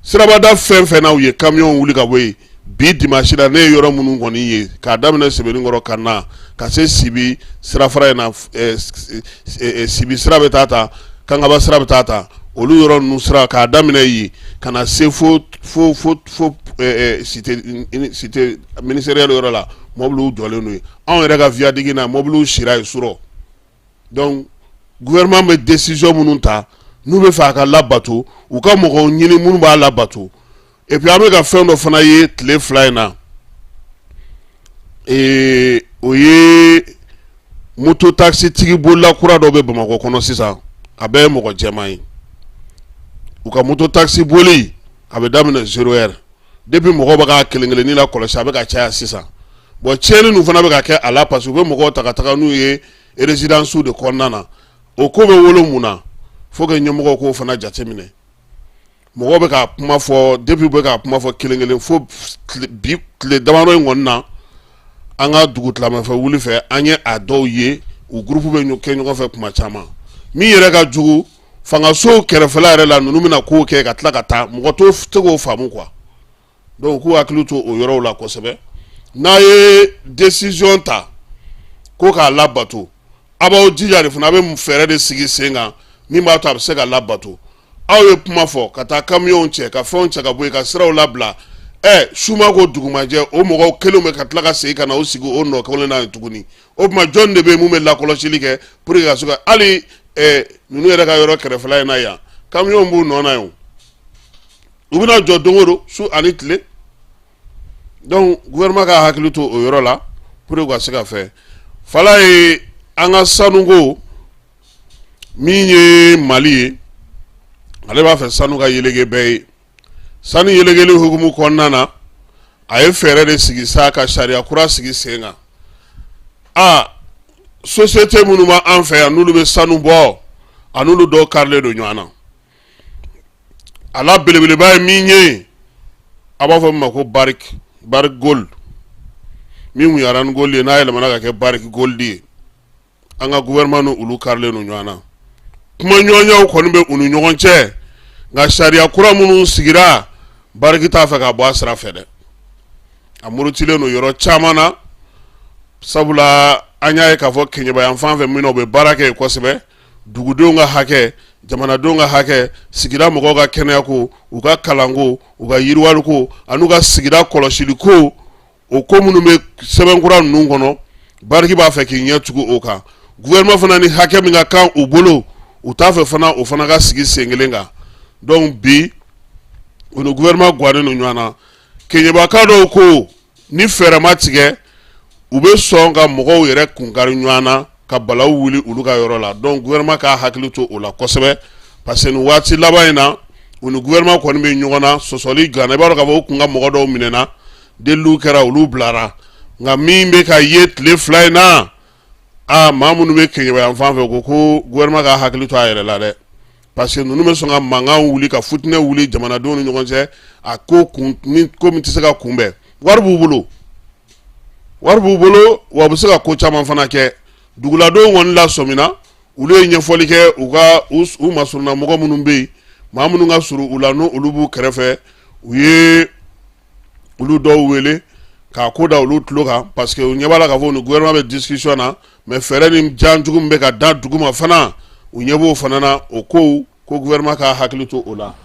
Sirabada fɛn fɛn n'aw ye camion wuli ka bɔ yen bi dimanche la, ne ye yɔrɔ minnu kɔni ye, k'a daminɛ Sebenikɔrɔ ka na ka se Sibi sirafara in na, Sibi sira bɛ taa ta, Kankaba sira bɛ taa ta, olu yɔrɔ ninnu sira, k'a daminɛ yen ka na se fo fo fo fo cité ministérielle yɔrɔ la, mɔbiliw jɔlen don yen. Anw yɛrɛ ka viaduc na, mɔbiliw sira yen surɔ. Donc gouvernement bɛ décision minnu ta, n'u bɛ fɛ a ka labato, u ka mɔgɔw ɲini minnu b'a labato. Et puis an bɛ ka fɛn dɔ fana ye tile 2 in na, o ye moto taxi tigi bolila kura dɔ bɛ Bamakɔ kɔnɔ sisan. A bɛɛ ye mɔgɔ jɛman ye. U ka moto taxi boli, a bɛ daminɛ 0 heure. Depuis mɔgɔw bɛ k'a kelen kelennin la kɔlɔsi, a bɛ ka caya sisan. Bon, tiɲɛni ninnu fana bɛ ka kɛ a la, parce que u bɛ mɔgɔw ta ka taga n'u ye résidence de kɔnɔna na. O ko bɛ wolo mun na? Faut que ɲɛmɔgɔw k'o fana jateminɛ. Mɔgɔw bɛ ka kuma fɔ depuis, bɛ ka kuma fɔ kelen kelen, fo bi tile damadɔ in kɔni na, an ka dugu tilamɛfɛ wuli fɛ, an ye a dɔw ye, u groupe bɛ kɛ ɲɔgɔn fɛ kuma caman. Min yɛrɛ ka jugu, fangasow kɛrɛfɛla yɛrɛ la, ninnu bɛna kow kɛ ka tila ka taa, mɔgɔ t'o se k'o faamu quoi. Donc k'u hakili to o yɔrɔw la kosɛbɛ. N'a ye décision ta ko k'a labato, a b'aw jija de fana, a bɛ fɛɛrɛ de sigi sen kan min b'a to a bɛ se ka labato. Aw ye kuma fɔ ka taa kamiyɔnw cɛ, ka fɛnw cɛ ka bɔ yen, ka siraw labila. Ɛ, su ma ko dugu ma jɛ, o mɔgɔw kelen bɛ ka tila ka segin ka na u sigi o nɔ kelen na yen tuguni. O tuma, jɔn de bɛ yen mun bɛ lakɔlɔsili kɛ pour que ka se ka hali ninnu yɛrɛ ka yɔrɔ kɛrɛfɛla in na yan, kamiyɔnw b'u nɔ na yen, u bɛna jɔ don o don, su ani tile. Donc gouvernement ka hakili to o yɔrɔ la pour que ka se ka fɛn fala ye. An ka sanuko, min ye Mali ye, ale b'a fɛ sanu ka yeleke bɛɛ ye. Sanu yelekeli hukumu kɔnɔna na, a ye fɛɛrɛ de sigi sa ka sariya kura sigi sen kan. A société minnu b'an fɛ yan, n'olu bɛ sanu bɔ, a n'olu dɔw karilen don ɲɔgɔn na. A la belebeleba ye min ye, a b'a fɔ min ma ko Barrick, Barrick Gold, min tun ye Randgold ye, n'a yɛlɛmana ka kɛ Barrick Gold ye. An ka gouvernement ni olu karilen don ɲɔgɔn na. Kumaɲɔgɔnyaw kɔni bɛ u ni ɲɔgɔn cɛ, nka sariya kura minnu sigira, Barrick t'a fɛ ka bɔ a sira fɛ dɛ. A murutilen don yɔrɔ caman na, sabula an y'a ye k'a fɔ Keɲeba yan fan fɛ min na, u bɛ baara kɛ yen kosɛbɛ. Dugudenw ka hakɛ, jamanadenw ka hakɛ, sigida mɔgɔw ka kɛnɛyako, u ka kalanko, u ka yiriwaliko an'u ka sigida kɔlɔsiliko, o ko minnu bɛ sɛbɛnkura ninnu kɔnɔ, Barrick b'a fɛ k'i ɲɛ tugu o kan. Gouvernement fana ni hakɛ min ka kan u bolo, u t'a fɛ fana o fana ka sigi sen kelen kan. Donc bi, u ni gouvernement gannen don ɲɔgɔn na. Keɲebaka dɔw ko ni fɛɛrɛ ma tigɛ, u bɛ sɔn ka mɔgɔw yɛrɛ kunkari ɲɔgɔn na, ka balaw wuli olu ka yɔrɔ la. Donc gouvernement k'a hakili to o la kosɛbɛ, parce que nin waati laban in na, u ni gouvernement kɔni bɛ ɲɔgɔn na, sɔsɔli ganna. I b'a dɔn k'a fɔ u kun ka mɔgɔ dɔw minɛna, deliliw kɛra, olu bilara. Nka min bɛ ka ye tile 2 in na, aa, maa minnu bɛ Keɲeba yan fan fɛ ko gouvernement ka hakili to a yɛrɛ la dɛ, parce que ninnu bɛ sɔn ka mankan wuli, ka futinɛ wuli jamanadenw ni ɲɔgɔn cɛ. A ko kun ni ko min tɛ se ka kunbɛn. Wari b'u bolo, wari b'u bolo wa, u bɛ se ka ko caman fana kɛ. Duguladenw kɔni lasɔmina, olu ye ɲɛfɔli kɛ. U ka u masurunna mɔgɔ minnu bɛ yen, maa minnu ka surun u la, n'o olu b'u kɛrɛfɛ, u ye olu dɔw wele k'a ko da olu tulo kan, parce que u ɲɛ b'a la k'a fɔ ni gouvernement bɛ discussion na, mais fɛɛrɛ ni janjugu min bɛ ka da dugu ma fana, u ɲɛ b'o fana na. O kow ko gouvernement k'a hakili to o la.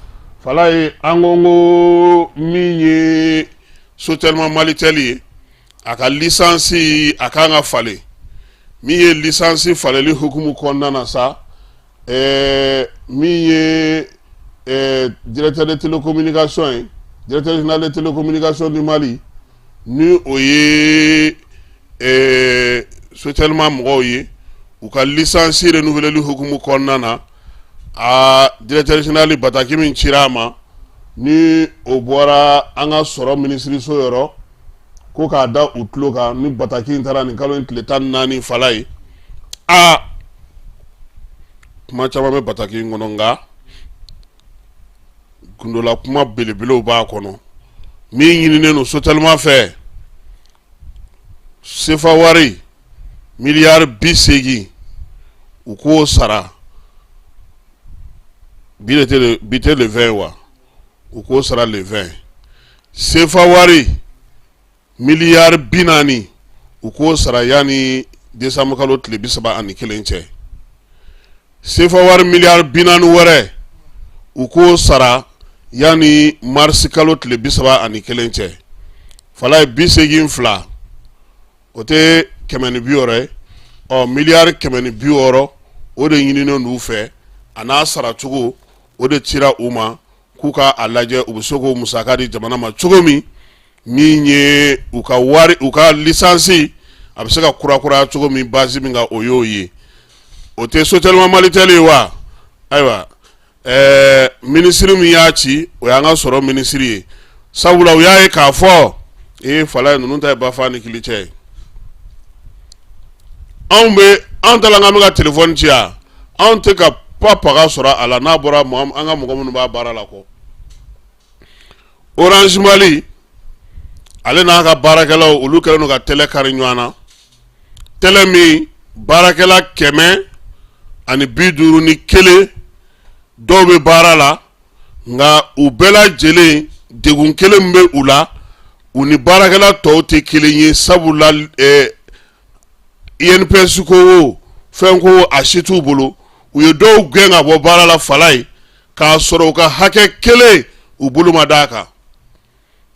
Fala ye, an ko min ye Sotelma Malitel ye, a ka licence a kan ka falen. Min ye licence falenli hukumu kɔnɔna na sa, min ye directeur de télécommunication ye, directeur général de télécommunication du Mali, ni o ye Sotelma mɔgɔw ye, u ka licence renouveleli hukumu kɔnɔna na, a directeur général, bataki min cira a ma, ni o bɔra an ka sɔrɔ minisiriso yɔrɔ, ko k'a da u tulo kan, ni bataki in taara nin kalo in tile 14. Fala ye, a kuma caman bɛ bataki in kɔnɔ, nka gundola kuma belebelew b'a kɔnɔ. Min ɲininen don Sotelma fɛ, sefa wari miliyari 80, u k'o sara. Bi de tɛ, bi tɛ le 20 wa? U k'o sara le 20. Sefa wari miliyari 40, u k'o sara yanni décembre kalo tile 31 cɛ. Sefa wari miliyari 40 wɛrɛ, u k'o sara yanni marisi kalo tile 31 cɛ. Fala ye, 82, o tɛ 160 ye? Ɔ, miliyari 160, o de ɲininen d'u fɛ. A n'a saracogo, o de cira u ma k'u ka a lajɛ, u bɛ se k'o musaka di jamana ma cogo min, min ye u ka wari, u ka licence a bɛ se ka kurakuraya cogo min, base min kan, o y'o ye. O tɛ Sotelma Malitel ye wa? Ayiwa, minisiri min y'a ci, o y'an ka sɔrɔ minisiri ye, sabula u y'a ye k'a fɔ ee, fala ye, ninnu ta ye bafa ni kili cɛ ye. Anw bɛ an ta la, k'an bɛ ka telefɔni ci yan, anw tɛ ka pa paga sɔrɔ a la, n'a bɔra an ka mɔgɔ minnu b'a baara la kɔ. Orange Mali, ale n'a ka baarakɛlaw, olu kɛlen don ka tɛlɛ kari ɲɔgɔn na. Tɛlɛ min baarakɛla 151 dɔw bɛ baara la, nka u bɛɛ lajɛlen degun kelen min bɛ u la, U ni baarakɛla tɔw tɛ kelen ye, sabula INPS ko o fɛn ko, a si t'u bolo. U ye dɔw gɛn ka bɔ baara la, Falaye, k'a sɔrɔ u ka hakɛ kelen u bolo ma d'a kan.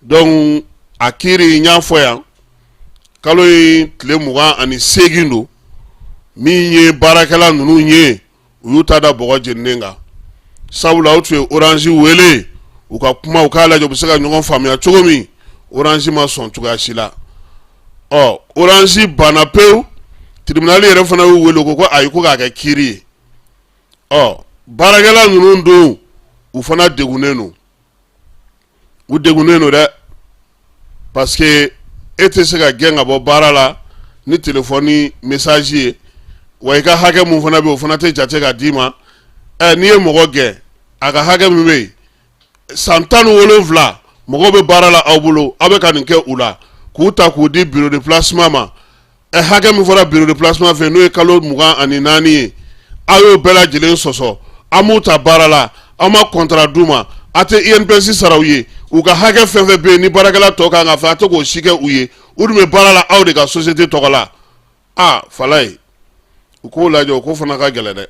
Donc a kiiri, n y'a fɔ yan, kalo in tile 28 don. Min ye baarakɛla ninnu ye, u y'u ta da bɔgɔ jeninen kan, sabula u tun ye Orange wele u ka kuma, u k'a lajɛ u bɛ se ka ɲɔgɔn faamuya cogo min. Orange ma sɔn cogoya si la. Ɔ, Orange banna pewu. Tribunal yɛrɛ fana y'u wele, ko ayi, ko k'a kɛ kiiri ye. Ɔ, baarakɛla ninnu dun, u fana degunnen don, u degunnen don dɛ, parce que e tɛ se ka gɛn ka bɔ baara la ni telefɔni message ye, wa i ka hakɛ mun fana bɛ yen, o fana tɛ jate ka d'i ma. Ɛ, n'i ye mɔgɔ gɛn, a ka hakɛ min bɛ yen, san 17 mɔgɔw bɛ baara la aw bolo, aw bɛ ka nin kɛ u la, k'u ta k'u di bureau de placement ma. Ɛ, hakɛ min fɔra bureau de placement fɛ, n'o ye kalo 24 ye, aw y'o bɛɛ lajɛlen sɔsɔ. An m'u ta baara la, aw ma contrat d'u ma, a tɛ INPS sara u ye, u ka hakɛ fɛn fɛn bɛ yen ni baarakɛla tɔ kan ka fɛ, a tɛ k'o si kɛ u ye. U dun bɛ baara la aw de ka société tɔgɔ la. Aa, Falaye, u k'o lajɛ, o ko fana ka gɛlɛn dɛ.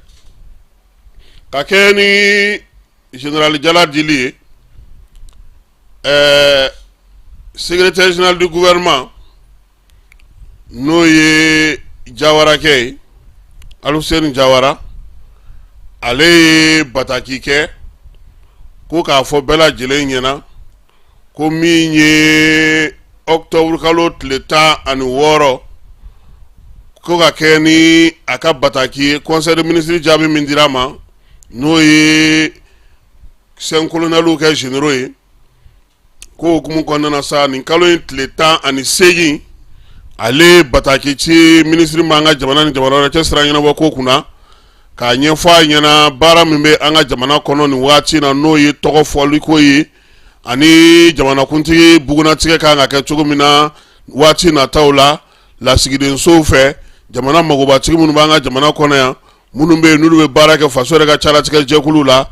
Ka kɛ ni général Jala dili ye, secrétaire général du gouvernement, n'o ye Jawarakɛ ye, Aluseni Jawara, ale ye bataki kɛ ko k'a fɔ bɛɛ lajɛlen ɲɛna ko min ye octobre kalo tile 16, ko ka kɛ ni a ka bataki ye, conseil de ministre jaabi min dira a ma, n'o ye 5 colonels kɛ généraux ye, ko hukumu kɔnɔna na sa, nin kalo in tile 18, ale bataki ci minisiri ma, an ka jamana ni jamana wɛrɛ cɛ sira ɲɛnabɔ ko kunna, k'a ɲɛfɔ a ɲɛna baara min bɛ an ka jamana kɔnɔ nin waati na, n'o ye tɔgɔ fɔliko ye, ani jamanakuntigi bugunnatigɛ kan ka kɛ cogo min na waati nataw la, lasigidensow fɛ, jamana magobatigi minnu b'an ka jamana kɔnɔ yan, minnu bɛ yen n'olu bɛ baara kɛ faso yɛrɛ ka calatigɛ jɛkulu la.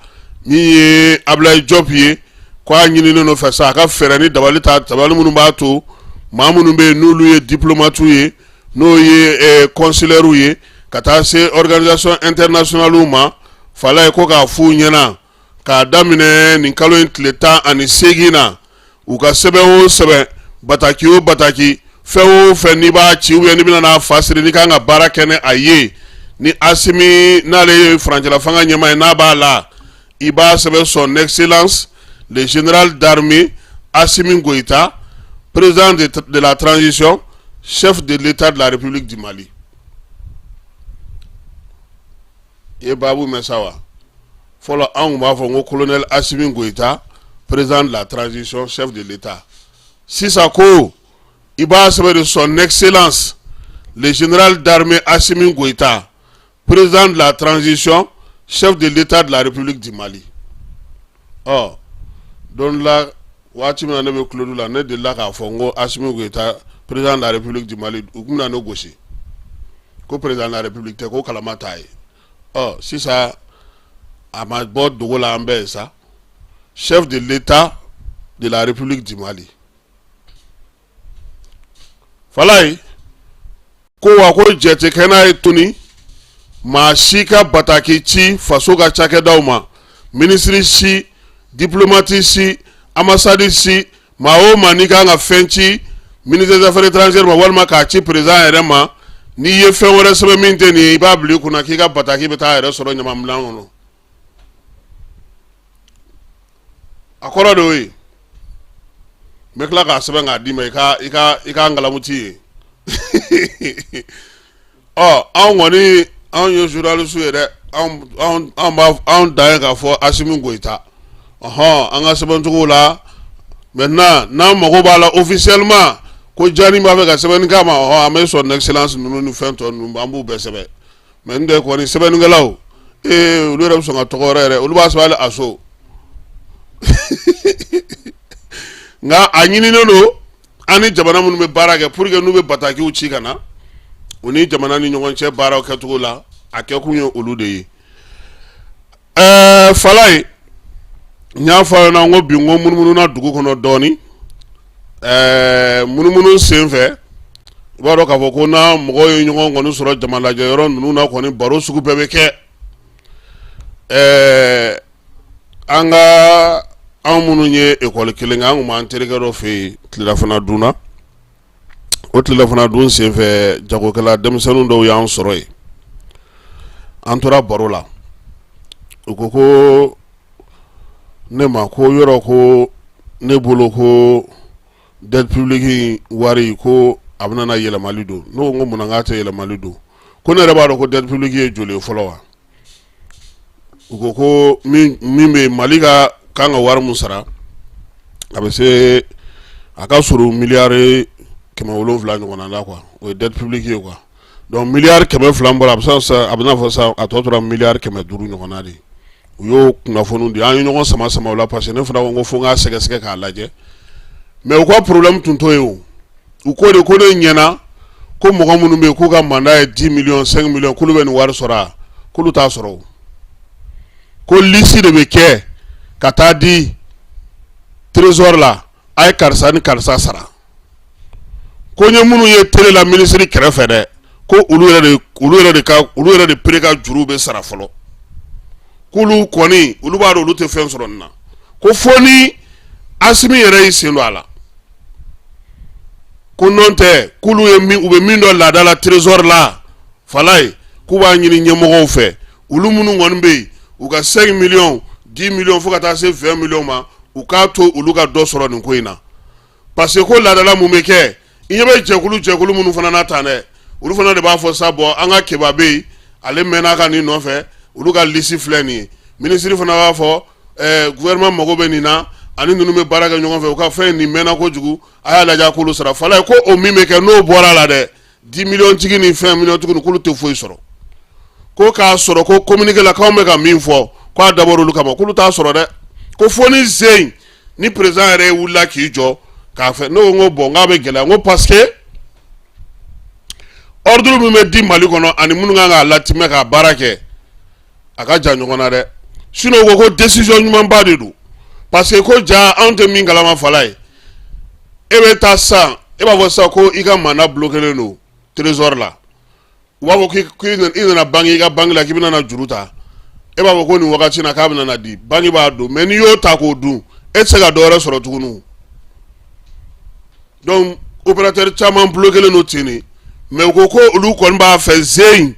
Min ye Abulayi Jɔp ye, ko a ɲininen don fɛ sa, a ka fɛɛrɛ ni dabali ta, dabali minnu b'a to maa minnu bɛ yen n'olu ye diplomatiw ye, n'o ye consulaires ye, ka taa se organisation internationales ma, Falaye, ko k'a f'u ɲɛna k'a daminɛ nin kalo in tile 18 na, u ka sɛbɛn o sɛbɛn, bataki o bataki, fɛn o fɛn n'i b'a ci ou bien n'i bɛna n'a fa siri, n'i kan ka baara kɛ ni a ye, ni Asimi n'ale ye furancɛla fanga ɲɛmaa ye, n'a b'a la, i b'a sɛbɛn son excellence le général d'armée Assimi Goïta, président de la transition, chef de l'État de la République du Mali. I ye baabu mɛn sa wa? Fɔlɔ, anw tun b'a fɔ ko colonel Assimi Goïta, président de la transition, chef de l'État. Sisan ko i b'a sɛbɛn de son excellence le général d'armée Assimi Goïta, président de la transition, chef de l'État de la République du Mali. Ɔ, don la, waati min na ne bɛ kulodu la, ne delila k'a fɔ n ko Assimi Goïta, président de la République du Mali, u tun bɛna ne gosi ko président de la République tɛ, ko kalama t'a ye. Ɔ, sisan a ma bɔ dogo la, an bɛɛ ye sa, chef de l'État de la République du Mali. Falaye ko wa ko jɛ tɛ kɛ n'a ye tuguni maa si ka bataki ci faso ka cakɛdaw ma, minisiri si, diplomate si, ambassade si, maa o maa n'i kan ka fɛn ci ministère des affaires étrangères ma walima k'a ci président yɛrɛ ma, n'i ye fɛn wɛrɛ sɛbɛn min tɛ nin ye, i b'a bila i kunna k'i ka bataki bɛ taa yɛrɛ sɔrɔ ɲamanminɛn kɔnɔ. A kɔrɔ de y'o ye. N bɛ tila k'a sɛbɛn k'a d'i ma, i ka ngalamuti ye. Ɔ, anw kɔni, anw ye journaliste ye dɛ, anw b'a anw dan ye k'a fɔ Asimi Goyita. Ɔhɔn, an ka sɛbɛncogo la maintenant, n'an mago b'a la officiellement ko Jani b'a fɛ ka sɛbɛnni k'a ma, ɔhɔn, an bɛ son excellence ninnu ni fɛn tɔ ninnu, an b'u bɛɛ sɛbɛn. Mais n tɛ kɔni sɛbɛnnikɛlaw, ee, olu yɛrɛ bɛ sɔn ka tɔgɔ wɛrɛ yɛrɛ, olu b'a sɛbɛn hali aso. Nka a ɲininen don an ni jamana minnu bɛ baara kɛ, pour que n'u bɛ batakiw ci ka na, u ni jamana ni ɲɔgɔn cɛ baaraw kɛcogo la, a kɛkun ye olu de ye. Falaye, n y'a fɔ aw ɲɛna n ko bi n ko munumununa dugu kɔnɔ dɔɔnin. Ɛɛ munumunu senfɛ, i b'a dɔn k'a fɔ ko n'a mɔgɔw ye ɲɔgɔn kɔni sɔrɔ jamalajɛ yɔrɔ ninnu na kɔni, baro sugu bɛɛ bɛ kɛ. Ɛɛ an ka anw minnu ye ekɔli kelen kɛ, an tun b'an terikɛ dɔ fɛ yen tilelafana dun na. O tilelafana dun senfɛ, jagokɛla denmisɛnnin dɔw y'an sɔrɔ yen, an tora baro la. U ko ko ne ma ko yɔrɔ ko ne bolo ko dette publique wari ko a bɛna na yɛlɛmali don. Ne ko munna k'a tɛ yɛlɛmali don? Ko ne yɛrɛ b'a dɔn ko dette publique ye joli ye fɔlɔ wa? U ko ko min bɛ Mali ka kan ka wari min sara, a bɛ se a ka surun miliyari 700 ɲɔgɔnna la quoi. O ye dette publique ye quoi. Donc miliyari 200 bɔra, a bɛ se a bɛna fɔ sa, a tɔ tora miliyari 500 ɲɔgɔnna de ye. U y'o kunnafoni di, an ye ɲɔgɔn sama sama o la, parce que ne fana ko fo n k'a sɛgɛsɛgɛ k'a lajɛ. Mais u ka problème tun t'o ye o. U ko de ko ne ɲɛna ko mɔgɔ minnu bɛ yen k'u ka mandat ye 10 millions, 5 millions, k'olu bɛ nin wari sɔrɔ a k'olu t'a sɔrɔ o. Ko liste de bɛ kɛ ka taa di trésor la, a ye karisa ni karisa sara. Ko n ye minnu ye télé la minisiri kɛrɛfɛ dɛ, ko olu yɛrɛ de pere ka juru bɛ sara fɔlɔ. K'olu kɔni, olu b'a dɔn olu tɛ fɛn sɔrɔ nin na. Ko fo ni Asimi yɛrɛ y'i sen don a la, ko n'o tɛ, k'olu ye min, u bɛ min dɔn laada la trésor la, falaye, k'u b'a ɲini ɲɛmɔgɔw fɛ, olu minnu kɔni bɛ yen, u ka 5 millions, 10 millions, fo ka taa se 20 millions ma, u k'a to olu ka dɔ sɔrɔ nin ko in na. Parce que ko laadala mun bɛ kɛ, i ɲɛ bɛ jɛkulu jɛkulu minnu fana na tan dɛ, olu fana de b'a fɔ sa, bɔn, an ka keba bɛ yen, ale mɛnna ka nin nɔfɛ, olu ka liste filɛ nin ye. Minisiri fana b'a fɔ gouvernement mago bɛ nin na, ani ninnu bɛ baara kɛ ɲɔgɔn fɛ, u ka fɛn nin mɛnna kojugu, a y'a lajɛ k'olu sara. Fala ko o min bɛ kɛ, n'o bɔra la dɛ, 10 millions tigi ni fɛn millions tigi, k'olu tɛ foyi sɔrɔ. Ko k'a sɔrɔ ko communiqué la k'anw bɛ ka min fɔ, k'a dabɔra olu kama, k'olu t'a sɔrɔ dɛ. Ko fo ni zen ni président yɛrɛ wulila k'i jɔ k'a fɛ. Ne ko n ko bon, n k'a bɛ gɛlɛya, n ko parce que ordre min bɛ di Mali kɔnɔ ani minnu kan k'a latimɛ k'a baara kɛ, a ka jan ɲɔgɔn na dɛ. Sinon u ko ko décision ɲumanba de don, parce que ko ja anw tɛ min kalama, fala ye, e bɛ taa sisan, e b'a fɔ sisan ko i ka mandat bloqué don trésor la, u b'a fɔ k'i nana banque, i ka banque la, k'i bɛna na juru ta, e b'a fɔ ko nin wagati na k'a bɛna na di, banque b'a don. Mais n'i y'o ta k'o dun, e tɛ se ka dɔ wɛrɛ sɔrɔ tuguni. Donc opérateur caman bloqué don ten de. Mais u ko ko olu kɔni b'a fɛ zen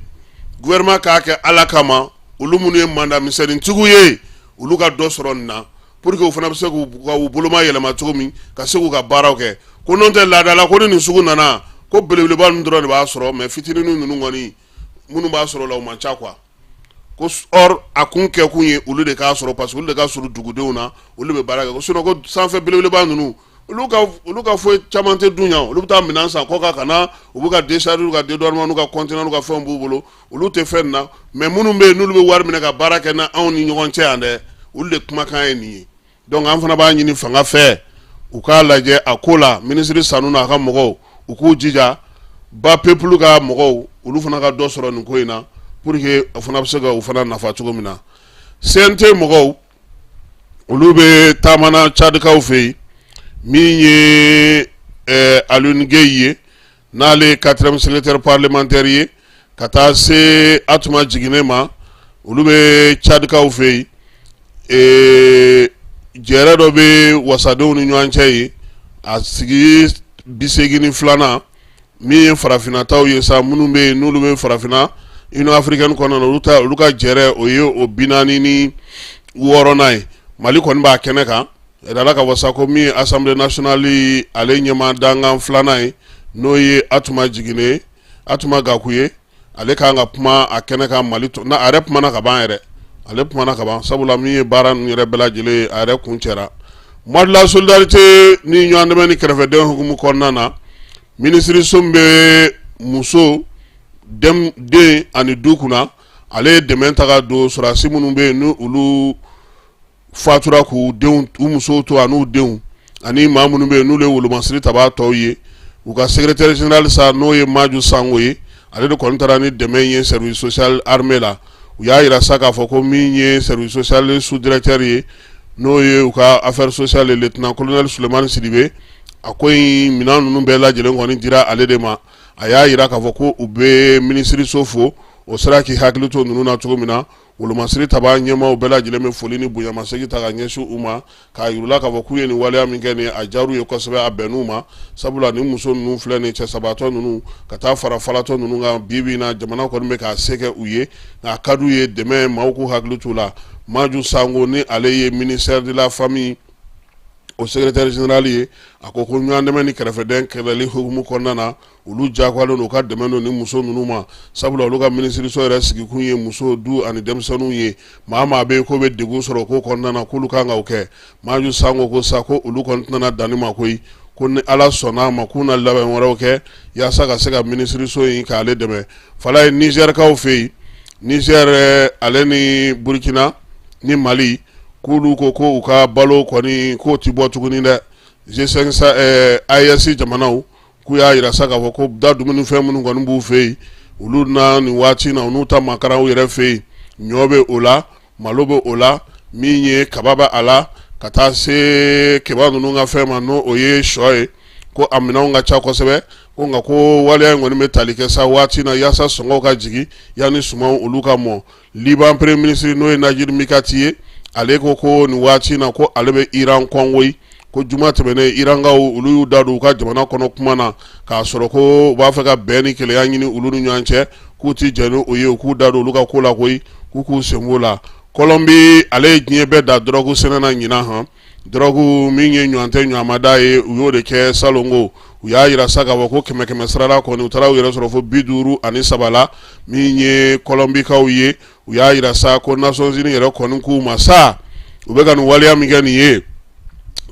gouvernement k'a kɛ Ala kama, olu minnu ye mandat misɛnnintigiw ye, olu ka dɔ sɔrɔ nin na, pour que u fana bɛ se k'u ka u boloma yɛlɛma cogo min, ka se k'u ka baaraw kɛ. Ko n'o tɛ, laada la, ko ni nin sugu nana, ko belebeleba ninnu dɔrɔn de b'a sɔrɔ, mais fitinin ninnu kɔni, minnu b'a sɔrɔ la, o man ca quoi. Ko or a kun kɛ kun ye olu de k'a sɔrɔ, parce que olu de ka surun dugudenw na, olu de bɛ baara kɛ. Ko sinon ko sanfɛ belebeleba ninnu, olu ka foyi caman tɛ dun yan. Olu bɛ taa minɛn san kɔkan ka na, u b'u ka décharge, ka dédouanement n'u ka conteneur n'u ka fɛnw b'u bolo, olu tɛ fɛn na. Mais minnu bɛ yen n'olu bɛ wari minɛ ka baara kɛ na anw ni ɲɔgɔn cɛ yan dɛ, olu de kumakan ye nin ye. Donc an fana b'a ɲini fanga fɛ, u k'a lajɛ a ko la, minisiri Sanu n'a ka mɔgɔw, u k'u jija ba peuple ka mɔgɔw, olu fana ka dɔ sɔrɔ nin ko in na, pour que o fana bɛ se ka u fana nafa cogo min na. CNT mɔgɔw, olu bɛ taamana Tchadikaw fɛ yen. Min ye Alioune Gueye ye, n'ale ye quatrième secrétaire parlementaire ye, ka taa se Atuma Jiginɛ ma, olu bɛ Tchadikaw fɛ yen. Jɛrɛ dɔ bɛ wasadenw ni ɲɔgɔn cɛ ye, a sigi 82nan, min ye farafinnataw ye sa, minnu bɛ yen n'olu bɛ farafinna Union africaine kɔnɔna na, olu ta, olu ka jɛrɛ, o ye o 46nan ye. Mali kɔni b'a kɛnɛ kan. Ala ka wasa ko min ye Assemblée nationale ale ɲɛmaa dankan filanan ye, n'o ye Atuma Jiginɛ, Atuma Gaku ye, ale kan ka kuma a kɛnɛ kan Mali na. A yɛrɛ kumana ka ban yɛrɛ, ale kumana ka ban, sabula min ye baara ninnu yɛrɛ bɛɛ lajɛlen ye, a yɛrɛ kun cɛra. Mois de la solidarité ni ɲɔgɔn dɛmɛ ni kɛrɛfɛdɛn hukumu kɔnɔna na, minisiriso min bɛ muso, den ani du kunna, ale ye dɛmɛ ta ka don sɔrɔdasi minnu bɛ yen ni olu fatura k'u denw, u musow to an'u denw, ani maa minnu bɛ yen n'olu ye wolomasiri tabaa tɔw ye. U ka secrétaire général sa, n'o ye Maju Sango ye, ale de kɔni taara ni dɛmɛ ye service social armée la. U y'a yira sa k'a fɔ ko min ye service social sous directeur ye, n'o ye u ka affaire sociale, lieutenant colonel Sulemani Sidibe, A ko in minɛn ninnu bɛɛ lajɛlen kɔni dira ale de ma. A y'a jira k'a fɔ ko u bɛ minisiriso fo, o sera k'i hakili to ninnu na cogo min na. Wolomasiri tabaa ɲɛmaaw bɛɛ lajɛlen bɛ foli ni bonyamasegin ta ka ɲɛsin u ma, k'a yir'u la k'a fɔ k'u ye nin waleya min kɛ nin, a diyar'u ye kosɛbɛ, a bɛnn'u ma, sabula ni muso ninnu filɛ nin, cɛ sabaatɔ ninnu ka taa fara falatɔ ninnu kan, bi bi in na jamana kɔni bɛ k'a se kɛ u ye, nka a ka d'u ye dɛmɛ maaw k'u hakili t'u la. Maju Sango ni ale ye ministère de la famille o secrétaire général ye, a ko ko ɲɔgɔn dɛmɛ ni kɛrɛfɛdɛn kɛlɛli hukumu kɔnɔna na, olu diyagoyalen don u ka dɛmɛ don ni muso ninnu ma, sabula olu ka minisiriso yɛrɛ sigikun ye muso, du ani denmisɛnninw ye. Maa maa bɛ yen k'o bɛ degun sɔrɔ ko kɔnɔna na, k'olu kan ka o kɛ. Maju Sango ko sa ko olu kɔni tɛna dan nin ma koyi, ko ni Ala sɔnna a ma, k'u na labɛn wɛrɛw kɛ yaasa ka se ka minisiriso in k'ale dɛmɛ. Falaye, Nizɛrikaw fɛ yen, Nizɛri ale ni Burukina ni Mali, k'olu ko ko u ka balo kɔni k'o tɛ bɔ tuguni dɛ. G5 AES jamanaw k'u y'a jira sa k'a fɔ ko da dumunifɛn minnu kɔni b'u fɛ yen, olu na nin waati na, u n'u ta makaran u yɛrɛ fɛ yen. Ɲɔ bɛ o la, malo bɛ o la, min ye kaba bɛ a la, ka taa se keba ninnu ka fɛn ma, n'o o ye shɔ ye, ko a minɛnw ka ca kosɛbɛ. Ko nka ko waleya in kɔni bɛ tali kɛ sa waati na yaasa sɔngɔw ka jigin yanni sumanw olu ka mɔ. Liban premier ministre, n'o ye Najib Mikati ye, ale ko ko nin waati na ko ale bɛ Iran kɔn koyi. Ko juma tɛmɛnen, Irankaw olu y'u da don u ka jamana kɔnɔ kuma na, k'a sɔrɔ ko u b'a fɛ ka bɛn ni kelenya ɲini olu ni ɲɔgɔn cɛ, k'u tɛ jɛn ni o ye, u k'u da don olu ka ko la koyi, k'u k'u sen b'o la. Kɔlɔnbi ale ye diɲɛ bɛɛ da dɔrɔgu sɛnɛ na ɲinan han. Dɔrɔgu min ye ɲɔgɔn tɛ ɲɔgɔnmada ye, u y'o de kɛ salongo. U y'a jira sa k'a fɔ ko kɛmɛ kɛmɛ sarala kɔni, u taara u yɛrɛ sɔrɔ fo 53 la. Min ye kɔlɔnbikaw ye, u y'a jira sa ko Nations Unies yɛrɛ kɔni k'u ma sa, u bɛ ka nin waleya min kɛ nin ye,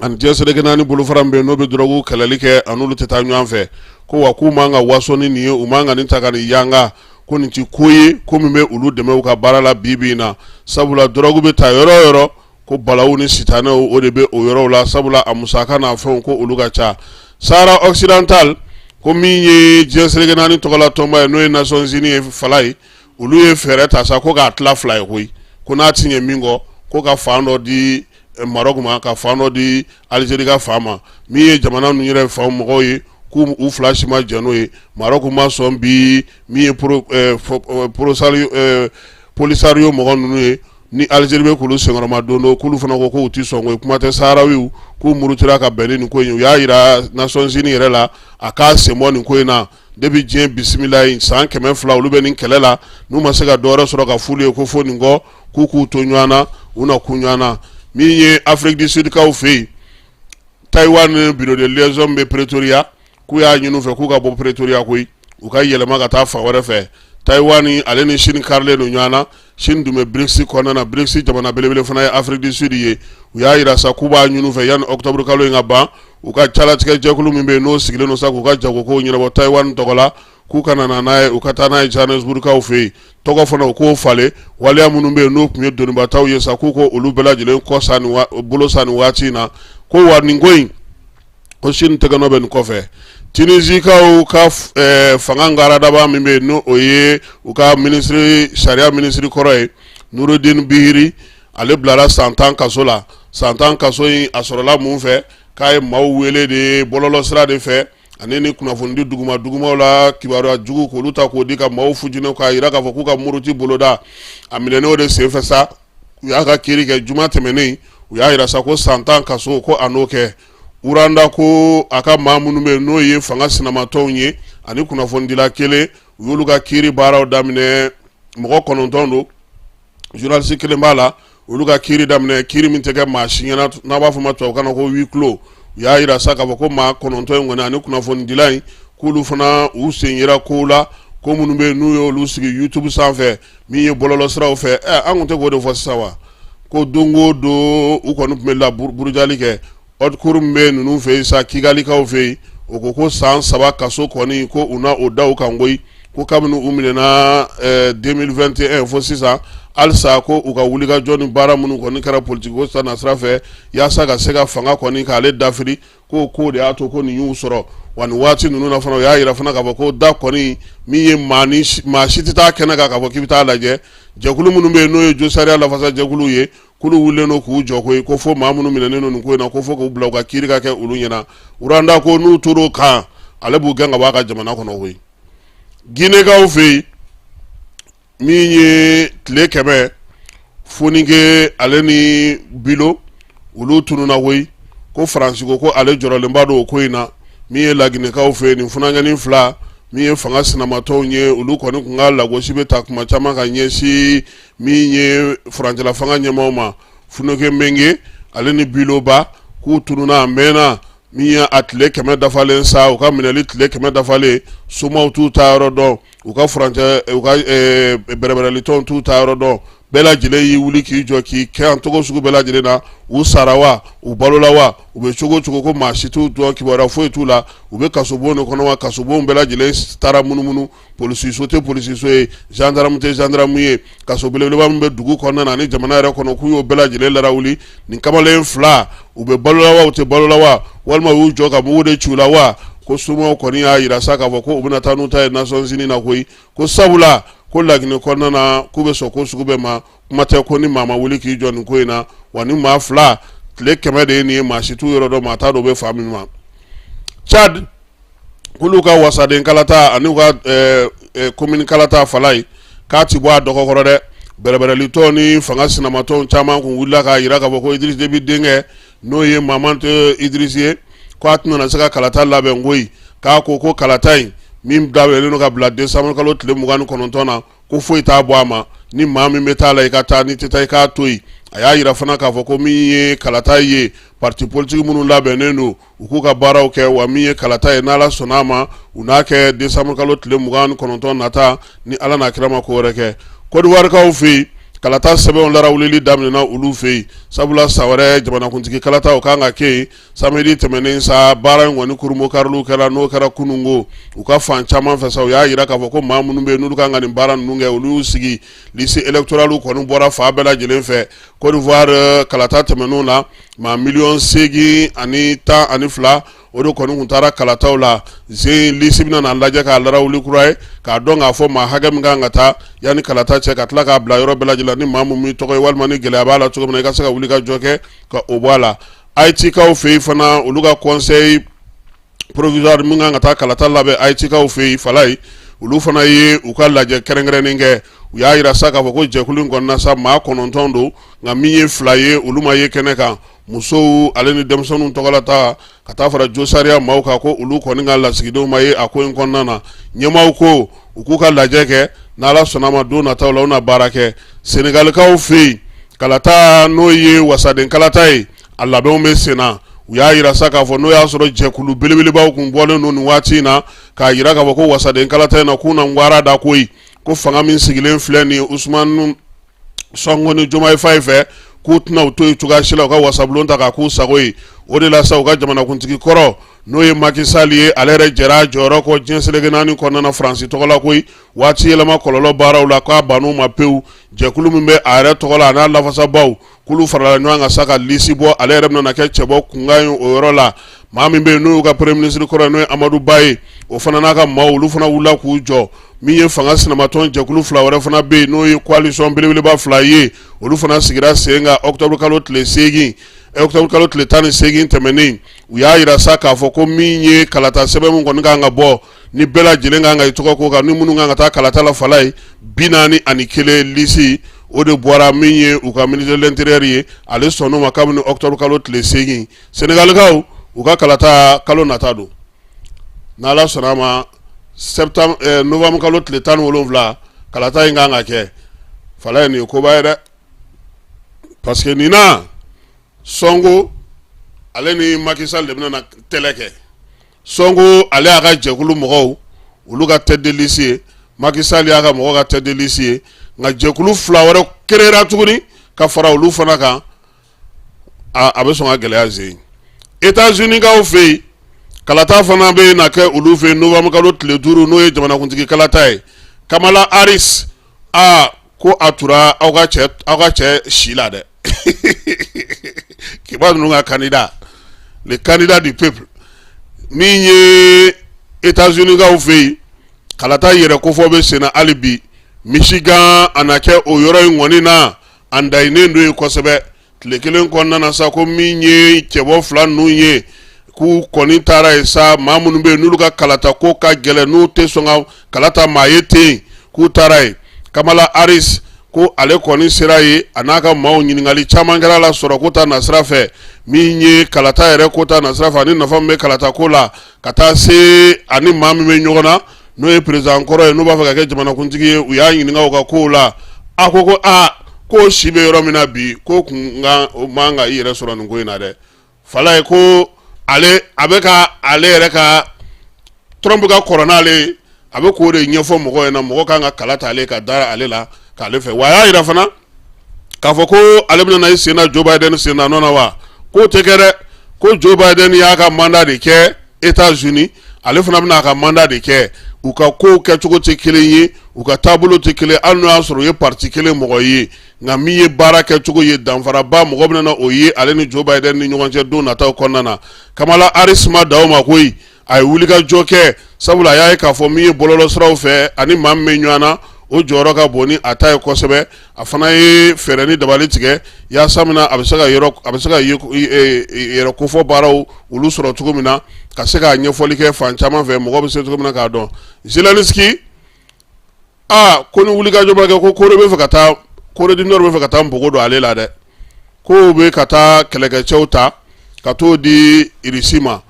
ani diɲɛ seleke naani bolofara min bɛ yen n'o bɛ dɔrɔgu kɛlɛli kɛ, a n'olu tɛ taa ɲɔgɔn fɛ. Ko wa k'u man ka waso ni nin ye, u man ka nin ta ka nin yanga, ko nin tɛ ko ye ko min bɛ olu dɛmɛ u ka baara la bi bi in na, sabula dɔrɔgu bɛ ta yɔrɔ o yɔrɔ, ko balawu ni sitanɛw o de bɛ o yɔrɔw la, sabula a musaka n'a fɛnw ko olu ka ca. Sahara occidental, ko min ye diɲɛ seleke naani tɔgɔla tɔnba ye, n'o ye Nations Unies ye, Falaye, olu ye fɛɛrɛ ta sa ko k'a tila fila ye koyi, ko n'a ti ɲɛ min kɔ, ko ka fan dɔ di Maroc ma, ka fan dɔ di Algérie ka fan ma. Min ye jamana ninnu yɛrɛ fan mɔgɔw ye, k'u u fila si ma jɛn n'o ye. Maroc ma sɔn bi, min ye Polisario mɔgɔ ninnu ye ni Algérie bɛ k'olu senkɔrɔma don don, k'olu fana ko k'u tɛ sɔn koyi. Kuma tɛ Saharawiw k'u murutira ka bɛn ni nin ko in ye. U y'a jira Nations Unies yɛrɛ la, a k'a sen bɔ nin ko in na. Depuis diɲɛ bisimila ye san 200, olu bɛ nin kɛlɛ la, n'u ma se ka dɔwɛrɛ sɔrɔ ka f'olu ye ko fo nin kɔ, k'u k'u to ɲɔgɔn na, u na kun ɲɔgɔn na. Min ye Afrique du Sud kaw fɛ yen, Taïwan bureau de liaison bɛ Pretoria, k'u y'a ɲini u fɛ k'u ka bɔ Pretoria koyi, u ka yɛlɛma ka taa fan wɛrɛ fɛ. Taïwan ale ni Chine karilen don ɲɔgɔn na. Chine dun bɛ BRICS kɔnɔna na. BRICS jamana belebele fana ye Afrique du Sud ye. U y'a jira sa k'u b'a ɲini u fɛ yanni octobre kalo in ka ban, u ka calatigɛ jɛkulu min bɛ yen n'o sigilen don sa k'u ka jagokow ɲɛnabɔ Taïwan tɔgɔ la, k'u ka na n'a ye, u ka taa n'a ye Johannesburgkaw fɛ yen. Tɔgɔ fana u k'o falen. Waleya minnu bɛ yen n'o tun ye donibataw ye sa, k'u ko olu bɛɛ lajɛlen kɔ sa nin bolo sa nin waati in na. Ko wa nin ko in, ko Chine tɛgɛnɔ bɛ nin kɔfɛ. Tunisikaw ka fanga ngaradaba min bɛ yen, n'o o ye u ka minisiri, sariya minisiri kɔrɔ ye, Nurudin Bihiri, ale bilara san 10 kaso la. San 10 kaso in, a sɔrɔla mun fɛ? K'a ye maaw wele de bɔlɔlɔsira de fɛ, ani ni kunnafonidi duguma dugumaw la kibaruya jugu k'olu ta k'o di ka maaw fujinɛ, k'a jira k'a fɔ k'u ka muruti boloda. A minɛnen o de senfɛ sa, u y'a ka kiiri kɛ juma tɛmɛnen. U y'a jira sa ko san 10 kaso, ko a n'o kɛ. Rwanda ko a ka maa minnu bɛ yen n'o ye fanga sinamatɔnw ye ani kunnafonidila kelen, u y'olu ka kiiri baaraw daminɛ. Mɔgɔ 9 don, journaliste kelen b'a la. Olu ka kiiri daminɛ, kiiri min tɛ kɛ maa si ɲɛna, n'a b'a fɔ ma tubabukan na ko huis clos. U y'a jira sa k'a fɔ ko maa 9 in kɔni ani kunnafonidila in, k'olu fana u sen yera kow la, ko minnu bɛ yen n'u y'olu sigi YouTube sanfɛ, min ye bɔlɔlɔsiraw fɛ. An tun tɛ k'o de fɔ sisan wa, ko don o don u kɔni tun bɛ la burujali kɛ. Haute cour min bɛ ninnu fɛ yen sa, Kigalikaw fɛ yen, o ko ko san 3 kaso kɔni, ko u na o da u kan koyi. Ko kabini u minɛna 2021 fo sisan, halisa ko u ka wulikajɔ ni baara minnu kɔni kɛra politiki ko nasira fɛ yaasa ka se ka fanga kɔni k'ale dafiri, ko ko de y'a to ko nin y'u sɔrɔ. Wa nin waati ninnu na fana, u y'a jira fana k'a fɔ ko da kɔni min ye maa ni maa si tɛ taa kɛnɛ kan k'a fɔ k'i bɛ taa lajɛ. Jɛkulu minnu bɛ yen n'o ye josariya lafasa jɛkuluw ye, K'olu wulilen don k'u jɔ koyi, ko fo maa minnu minɛnen don nin ko in na, ko fo k'u bila u ka kiiri ka kɛ olu ɲɛna. Rwanda ko n'u tor'o kan, ale b'u gɛn ka bɔ a ka jamana kɔnɔ koyi. Ginekaw fɛ yen, min ye tile 100, Fonike ale ni Bilo, olu tununna koyi. Ko Faransi ko ko ale jɔrɔlenba don o ko in na. Min ye Laginɛkaw fɛ yen, nin funankɛnin fila min ye fanga sinamatɔnw ye, olu kɔni tun ka lagosi bɛ ta kuma caman ka ɲɛsin min ye furancɛla fanga ɲɛmaaw ma. Fonike Menge ale ni Bilo Ba, k'u tununna a mɛnna. Min ye a tile 100 dafalen sa, u ka minɛli tile 100 dafalen, somaw t'u ta yɔrɔ dɔn, u ka furancɛ u ka bɛrɛbɛrɛlitɔnw t'u ta yɔrɔ dɔn. Bɛɛ lajɛlen y'i wuli k'i jɔ k'i kɛ cogo sugu bɛɛ lajɛlen na. U sara wa, u balola wa, u bɛ cogo cogo, ko maa si t'u dɔn, kibaruya foyi t'u la. U bɛ kasobon de kɔnɔ wa, kasobon bɛɛ lajɛlen taara munumunu, polisiso tɛ polisiso ye, gendarme tɛ gendarme ye. Kaso belebeleba min bɛ dugu kɔnɔna na ani jamana yɛrɛ kɔnɔ, k'u y'o bɛɛ lajɛlen larawuli. Nin kamalen fila, u bɛ balola wa, u tɛ balola wa, walima u y'u jɔ ka mugu de ci u la wa? Ko somaw kɔni y'a jira sa k'a fɔ ko u bɛna taa n'u ta ye Nations Unies na koyi. Ko sabula ko Laginɛ kɔnɔna na, k'u bɛ sɔn ko sugu bɛɛ ma. Kuma tɛ ko ni maa ma wuli k'i jɔ nin ko in na wa. Ni maa fila, tile 100 de ye nin ye, maa si t'u yɔrɔ dɔn, maa t'a dɔn u bɛ fan min ma. Tchad, k'olu ka wasaden kalata ani u ka commune kalata fala ye, k'a ti bɔ a dɔgɔkɔrɔ dɛ. Bɛrɛbɛrɛlitɔn ni fanga sinamatɔn caman kun wulila k'a jira k'a fɔ ko Idriss Déby denkɛ, n'o ye Mahamat Idriss ye, ko a tɛna se ka kalata labɛn koyi. K'a ko ko kalata in min dabɛnnen don ka bila décembre kalo tile 29 na, ko foyi t'a bɔ a ma. Ni maa min bɛ taa la, i ka taa, n'i tɛ taa, i k'a to yen. A y'a jira fana k'a fɔ ko min ye kalata ye, parti politique minnu labɛnnen don, u k'u ka baaraw kɛ wa. Min ye kalata ye, n'Ala sɔnna a ma, u n'a kɛ décembre kalo tile 29 nata, ni Ala n'a kira ma ko wɛrɛ kɛ. Côte d'Ivoirekaw fɛ yen, kalata sɛbɛnw larawulili daminɛna olu fɛ yen, sabula san wɛrɛ jamanakuntigi kalata o kan ka kɛ yen. Samedi tɛmɛnen sa, baara in kɔni kurunbonkariliw kɛra, n'o kɛra kununko u ka fan caman fɛ sa. U y'a jira k'a fɔ ko maa minnu bɛ yen, n'olu kan ka nin baara ninnu kɛ, olu y'u sigi. Liste électorale kɔni bɔra fan bɛɛ lajɛlen fɛ. Côte d'Ivoire, kalata tɛmɛnenw na, maa 8,012,000 o de kɔni tun taara kalataw la. Zen liste bɛna na lajɛ k'a larawuli kura ye, k'a dɔn k'a fɔ maa hakɛ min kan ka taa yanni kalata cɛ, ka tila k'a bila yɔrɔ bɛɛ lajɛlen. Ni maa min m'i tɔgɔ ye walima ni gɛlɛya b'a la cogo min na, i ka se ka wuli ka jɔ kɛ ka o bɔ a la. Haïtikaw fɛ yen fana, olu ka conseil provisoire min kan ka taa kalata labɛn Haïtikaw fɛ yen fala ye, olu fana ye u ka lajɛ kɛrɛnkɛrɛnnen kɛ. U y'a jira sa k'a fɔ ko jɛkulu in kɔnɔna sa, maa 9 don, nka min ye fila ye, olu ma ye kɛnɛ kan. Musow ale ni denmisɛnninw tɔgɔla ta ka taa fara josariya maaw kan, ko olu kɔni ka lasigidenw ma ye a ko in kɔnɔna na. Ɲɛmaaw ko u k'u ka lajɛ kɛ, n'Ala sɔnna ma, don nataw la u na baara kɛ. Senegalikaw fɛ yen, kalata n'o ye wasaden kalata ye, a labɛnw bɛ sen na. U y'a jira sa k'a fɔ n'o y'a sɔrɔ jɛkulu belebelebaw kun bɔlen don nin waati in na k'a jira k'a fɔ ko wasaden kalata in na, k'u na ngwara da koyi. Ko fanga min sigilen filɛ nin ye Ousmane Sonko ni Diomaye Faye fɛ, k'u tɛna u to yen cogoya si la u ka wasabulon ta k'a k'u sago ye. O de la sa, u ka jamanakuntigi kɔrɔ, n'o ye Macky Sall ye, ale yɛrɛ jɛra a jɔyɔrɔ kɔ diɲɛ seleke naani kɔnɔna na Faransi tɔgɔ la koyi, waati yɛlɛma kɔlɔlɔ baaraw la, k'a bann'u ma pewu. Jɛkulu min bɛ a yɛrɛ tɔgɔ la, a n'a lafasabaw, k'olu farala ɲɔgɔn kan sa ka lisi bɔ. Ale yɛrɛ bɛna kɛ cɛbɔ kunkan ye o yɔrɔ la. Maa min bɛ yen, n'o y'u ka premier ministre kɔrɔ ye, n'o ye Amadou Ba ye, o fana n'a ka maaw, olu fana wulila k'u jɔ. Min ye fanga sinamatɔn jɛkulu fila wɛrɛ fana bɛ yen, n'o ye coalition belebeleba fila ye, olu fana sigira sen kan octobre kalo tile 8, octobre kalo tile 18 tɛmɛnen. U y'a jira sa k'a fɔ ko min ye kalata sɛbɛn min kɔni kan ka bɔ, ni bɛɛ lajɛlen kan ka i tɔgɔ k'o kan, ni minnu kan ka taa kalata la fala ye, 41 lisi, o de bɔra. Min ye u ka ministre de l'intérieur ye, ale sɔnn'o ma kabini octobre kalo tile 8. Senegalikaw, u ka kalata kalo nata don, n'Ala sɔnna a ma, septembre novembre kalo tile 17, kalata in kan ka kɛ fala ye. Nin ye koba ye dɛ, parce que nin na, Sonko ale ni Macky Sall de bɛna na tɛlɛ kɛ. Sonko ale y'a ka jɛkulu mɔgɔw, olu ka tête de liste ye, Macky Sall y'a ka mɔgɔw ka tête de liste ye, nka jɛkulu fila wɛrɛ créera tuguni ka fara olu fana kan. A bɛ sɔn ka gɛlɛya zen. États-Unis kaw fɛ yen, kalata fana bɛ na kɛ olu fɛ yen novembre kalo tile 5, n'o ye jamanakuntigi kalata ye. Kamala Harris, aa, ko a tura aw ka cɛ si la dɛ. Kiba ninnu ka candidat, le candidat du peuple, min ye États-Unis kaw fɛ yen, kalata yɛrɛ kofɔ bɛ sen na hali bi. Michigan, a na kɛ o yɔrɔ in kɔni na, a dayinen don yen kosɛbɛ. Tile kelen kɔnɔna na sa, ko min ye cɛbɔ fila ninnu ye, k'u kɔni taara yen sa, maa minnu bɛ yen n'olu ka kalata ko ka gɛlɛn, n'u tɛ sɔn ka kalata maa ye ten, k'u taara yen. Kamala Harris, ko ale kɔni sera yen, a n'a ka maaw, ɲininkali caman kɛra la sɔrɔ ko ta nasira fɛ, min ye kalata yɛrɛ ko ta nasira fɛ, ani nafa min bɛ kalata ko la, ka taa se ani maa min bɛ ɲɔgɔn na, n'o ye président kɔrɔ ye, n'u b'a fɛ ka kɛ jamanakuntigi ye. U y'a ɲininka u ka kow la. A ko ko aa, ko si bɛ yɔrɔ min na bi, ko kun man ka i yɛrɛ sɔrɔ nin ko in na dɛ. Falaye ko ale a bɛ ka ale yɛrɛ ka Trump ka kɔrɔ n'ale ye, a bɛ k'o de ɲɛfɔ mɔgɔw ɲɛna, mɔgɔ kan ka kala ta ale ka da ale la k'ale fɛ wa. A y'a jira fana k'a fɔ ko ale bɛna na i sen da Joe Biden sen da nɔ na wa, k'o tɛ kɛ dɛ. Ko Joe Biden y'a ka mandat de kɛ États-Unis, ale fana bɛna a ka mandat de kɛ. U ka kow kɛcogo tɛ kelen ye, u ka taabolo tɛ kelen, hali n'o y'a sɔrɔ u ye parti kelen mɔgɔ ye. Nka min ye baara kɛcogo ye, danfaraba mɔgɔ bɛna na o ye ale ni Joe Biden ni ɲɔgɔn cɛ don nataw kɔnɔna na. Kamala Harris ma dan o ma koyi, a ye wulikajɔ kɛ, sabula a y'a ye k'a fɔ min ye bɔlɔlɔsiraw fɛ, ani maa min bɛ ɲɔgɔn na, o jɔyɔrɔ ka bon ni a ta ye kosɛbɛ. A fana ye fɛɛrɛ ni dabali tigɛ yaasa min na a bɛ se ka yɔrɔ a bɛ se ka yɛrɛ kofɔ baaraw olu sɔrɔ cogo min na, ka se k'a ɲɛfɔli kɛ fan caman fɛ, mɔgɔ bɛ se cogo min na k'a dɔn. Zelensky, aa, ko ni wulikajɔ ma kɛ, ko Corée bɛ fɛ ka taa, Corée du Nord bɛ fɛ ka taa npogo don ale la dɛ. Ko bɛ ka taa kɛlɛkɛcɛw ta ka t'o di Irisi ma.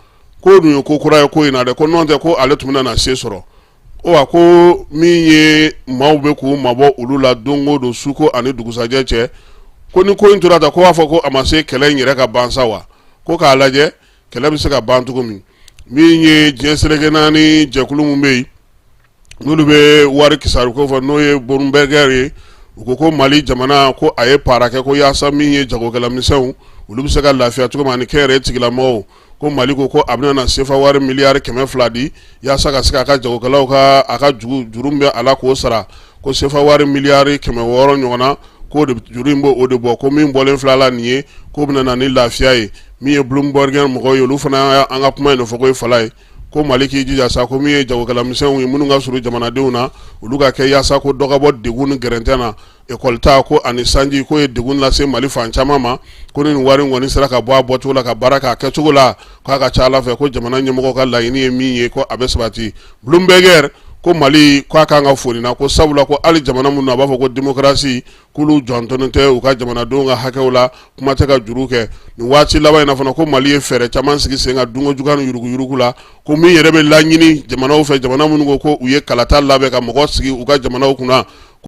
K'o dun ye ko kura ye ko in na dɛ. Ko nɔn tɛ, ko ale tun bɛna na se sɔrɔ wa. Ko min ye maaw bɛ k'u mabɔ olu la don o don, suko ani dugusajɛ cɛ, ko ni ko in tora ta, ko b'a fɔ ko a ma se kɛlɛ in yɛrɛ ka ban sa wa. Ko k'a lajɛ kɛlɛ bɛ se ka ban cogo min. Min ye diɲɛ seleke naani jɛkulu min bɛ yen, n'olu bɛ wari kisaru ko fɔ, n'o ye Bloomberg ye, u ko ko Mali jamana, ko a ye para kɛ, ko yaasa min ye jagokɛla misɛnw, olu bɛ se ka lafiya cogo min, ani kɛnyɛrɛye tigilamɔgɔw. Ko Mali ko ko a bɛna na sefa wari miliyari 200 di yaasa ka se k'a ka jagokɛlaw ka a ka juru min bɛ a la k'o sara. Ko sefa wari miliyari 600 ɲɔgɔn na, k'o de juru in b'o de bɔ. Ko min bɔlen filɛ la nin ye, k'o bɛna na ni lafiya ye. Min ye Bloomberg mɔgɔw ye, olu fana an ka kuma in de fɔ ko ye fala ye, ko Mali k'i jija sa, ko min ye jagokɛla misɛnw ye minnu ka surun jamanadenw na, olu ka kɛ yaasa ko dɔ ka bɔ degun ni gɛrɛntɛ na. Ekɔli ta ko ani sanji ko ye degun lase Mali fan caman ma. Ko ni nin wari kɔni sera ka bɔ a bɔcogo la ka baara k'a kɛcogo la, k'a ka ca ala fɛ ko jamana ɲɛmɔgɔ ka laɲini ye min ye, ko a bɛ sabati. Bloomberg ko Mali k'a kan ka foli na, ko sabula ko hali jamana minnu a b'a fɔ ko démocratie, k'olu jɔntɔnen tɛ u ka jamanadenw ka hakɛw la, kuma tɛ ka juru kɛ. Nin waati laban in na fana, ko Mali ye fɛɛrɛ caman sigi sen kan dunkojuguya ni yuruguyurugu la. Ko min yɛrɛ bɛ laɲini jamanaw fɛ, jamana minnu ko ko u ye kalata labɛn ka mɔgɔ sigi u ka jamanaw kunna.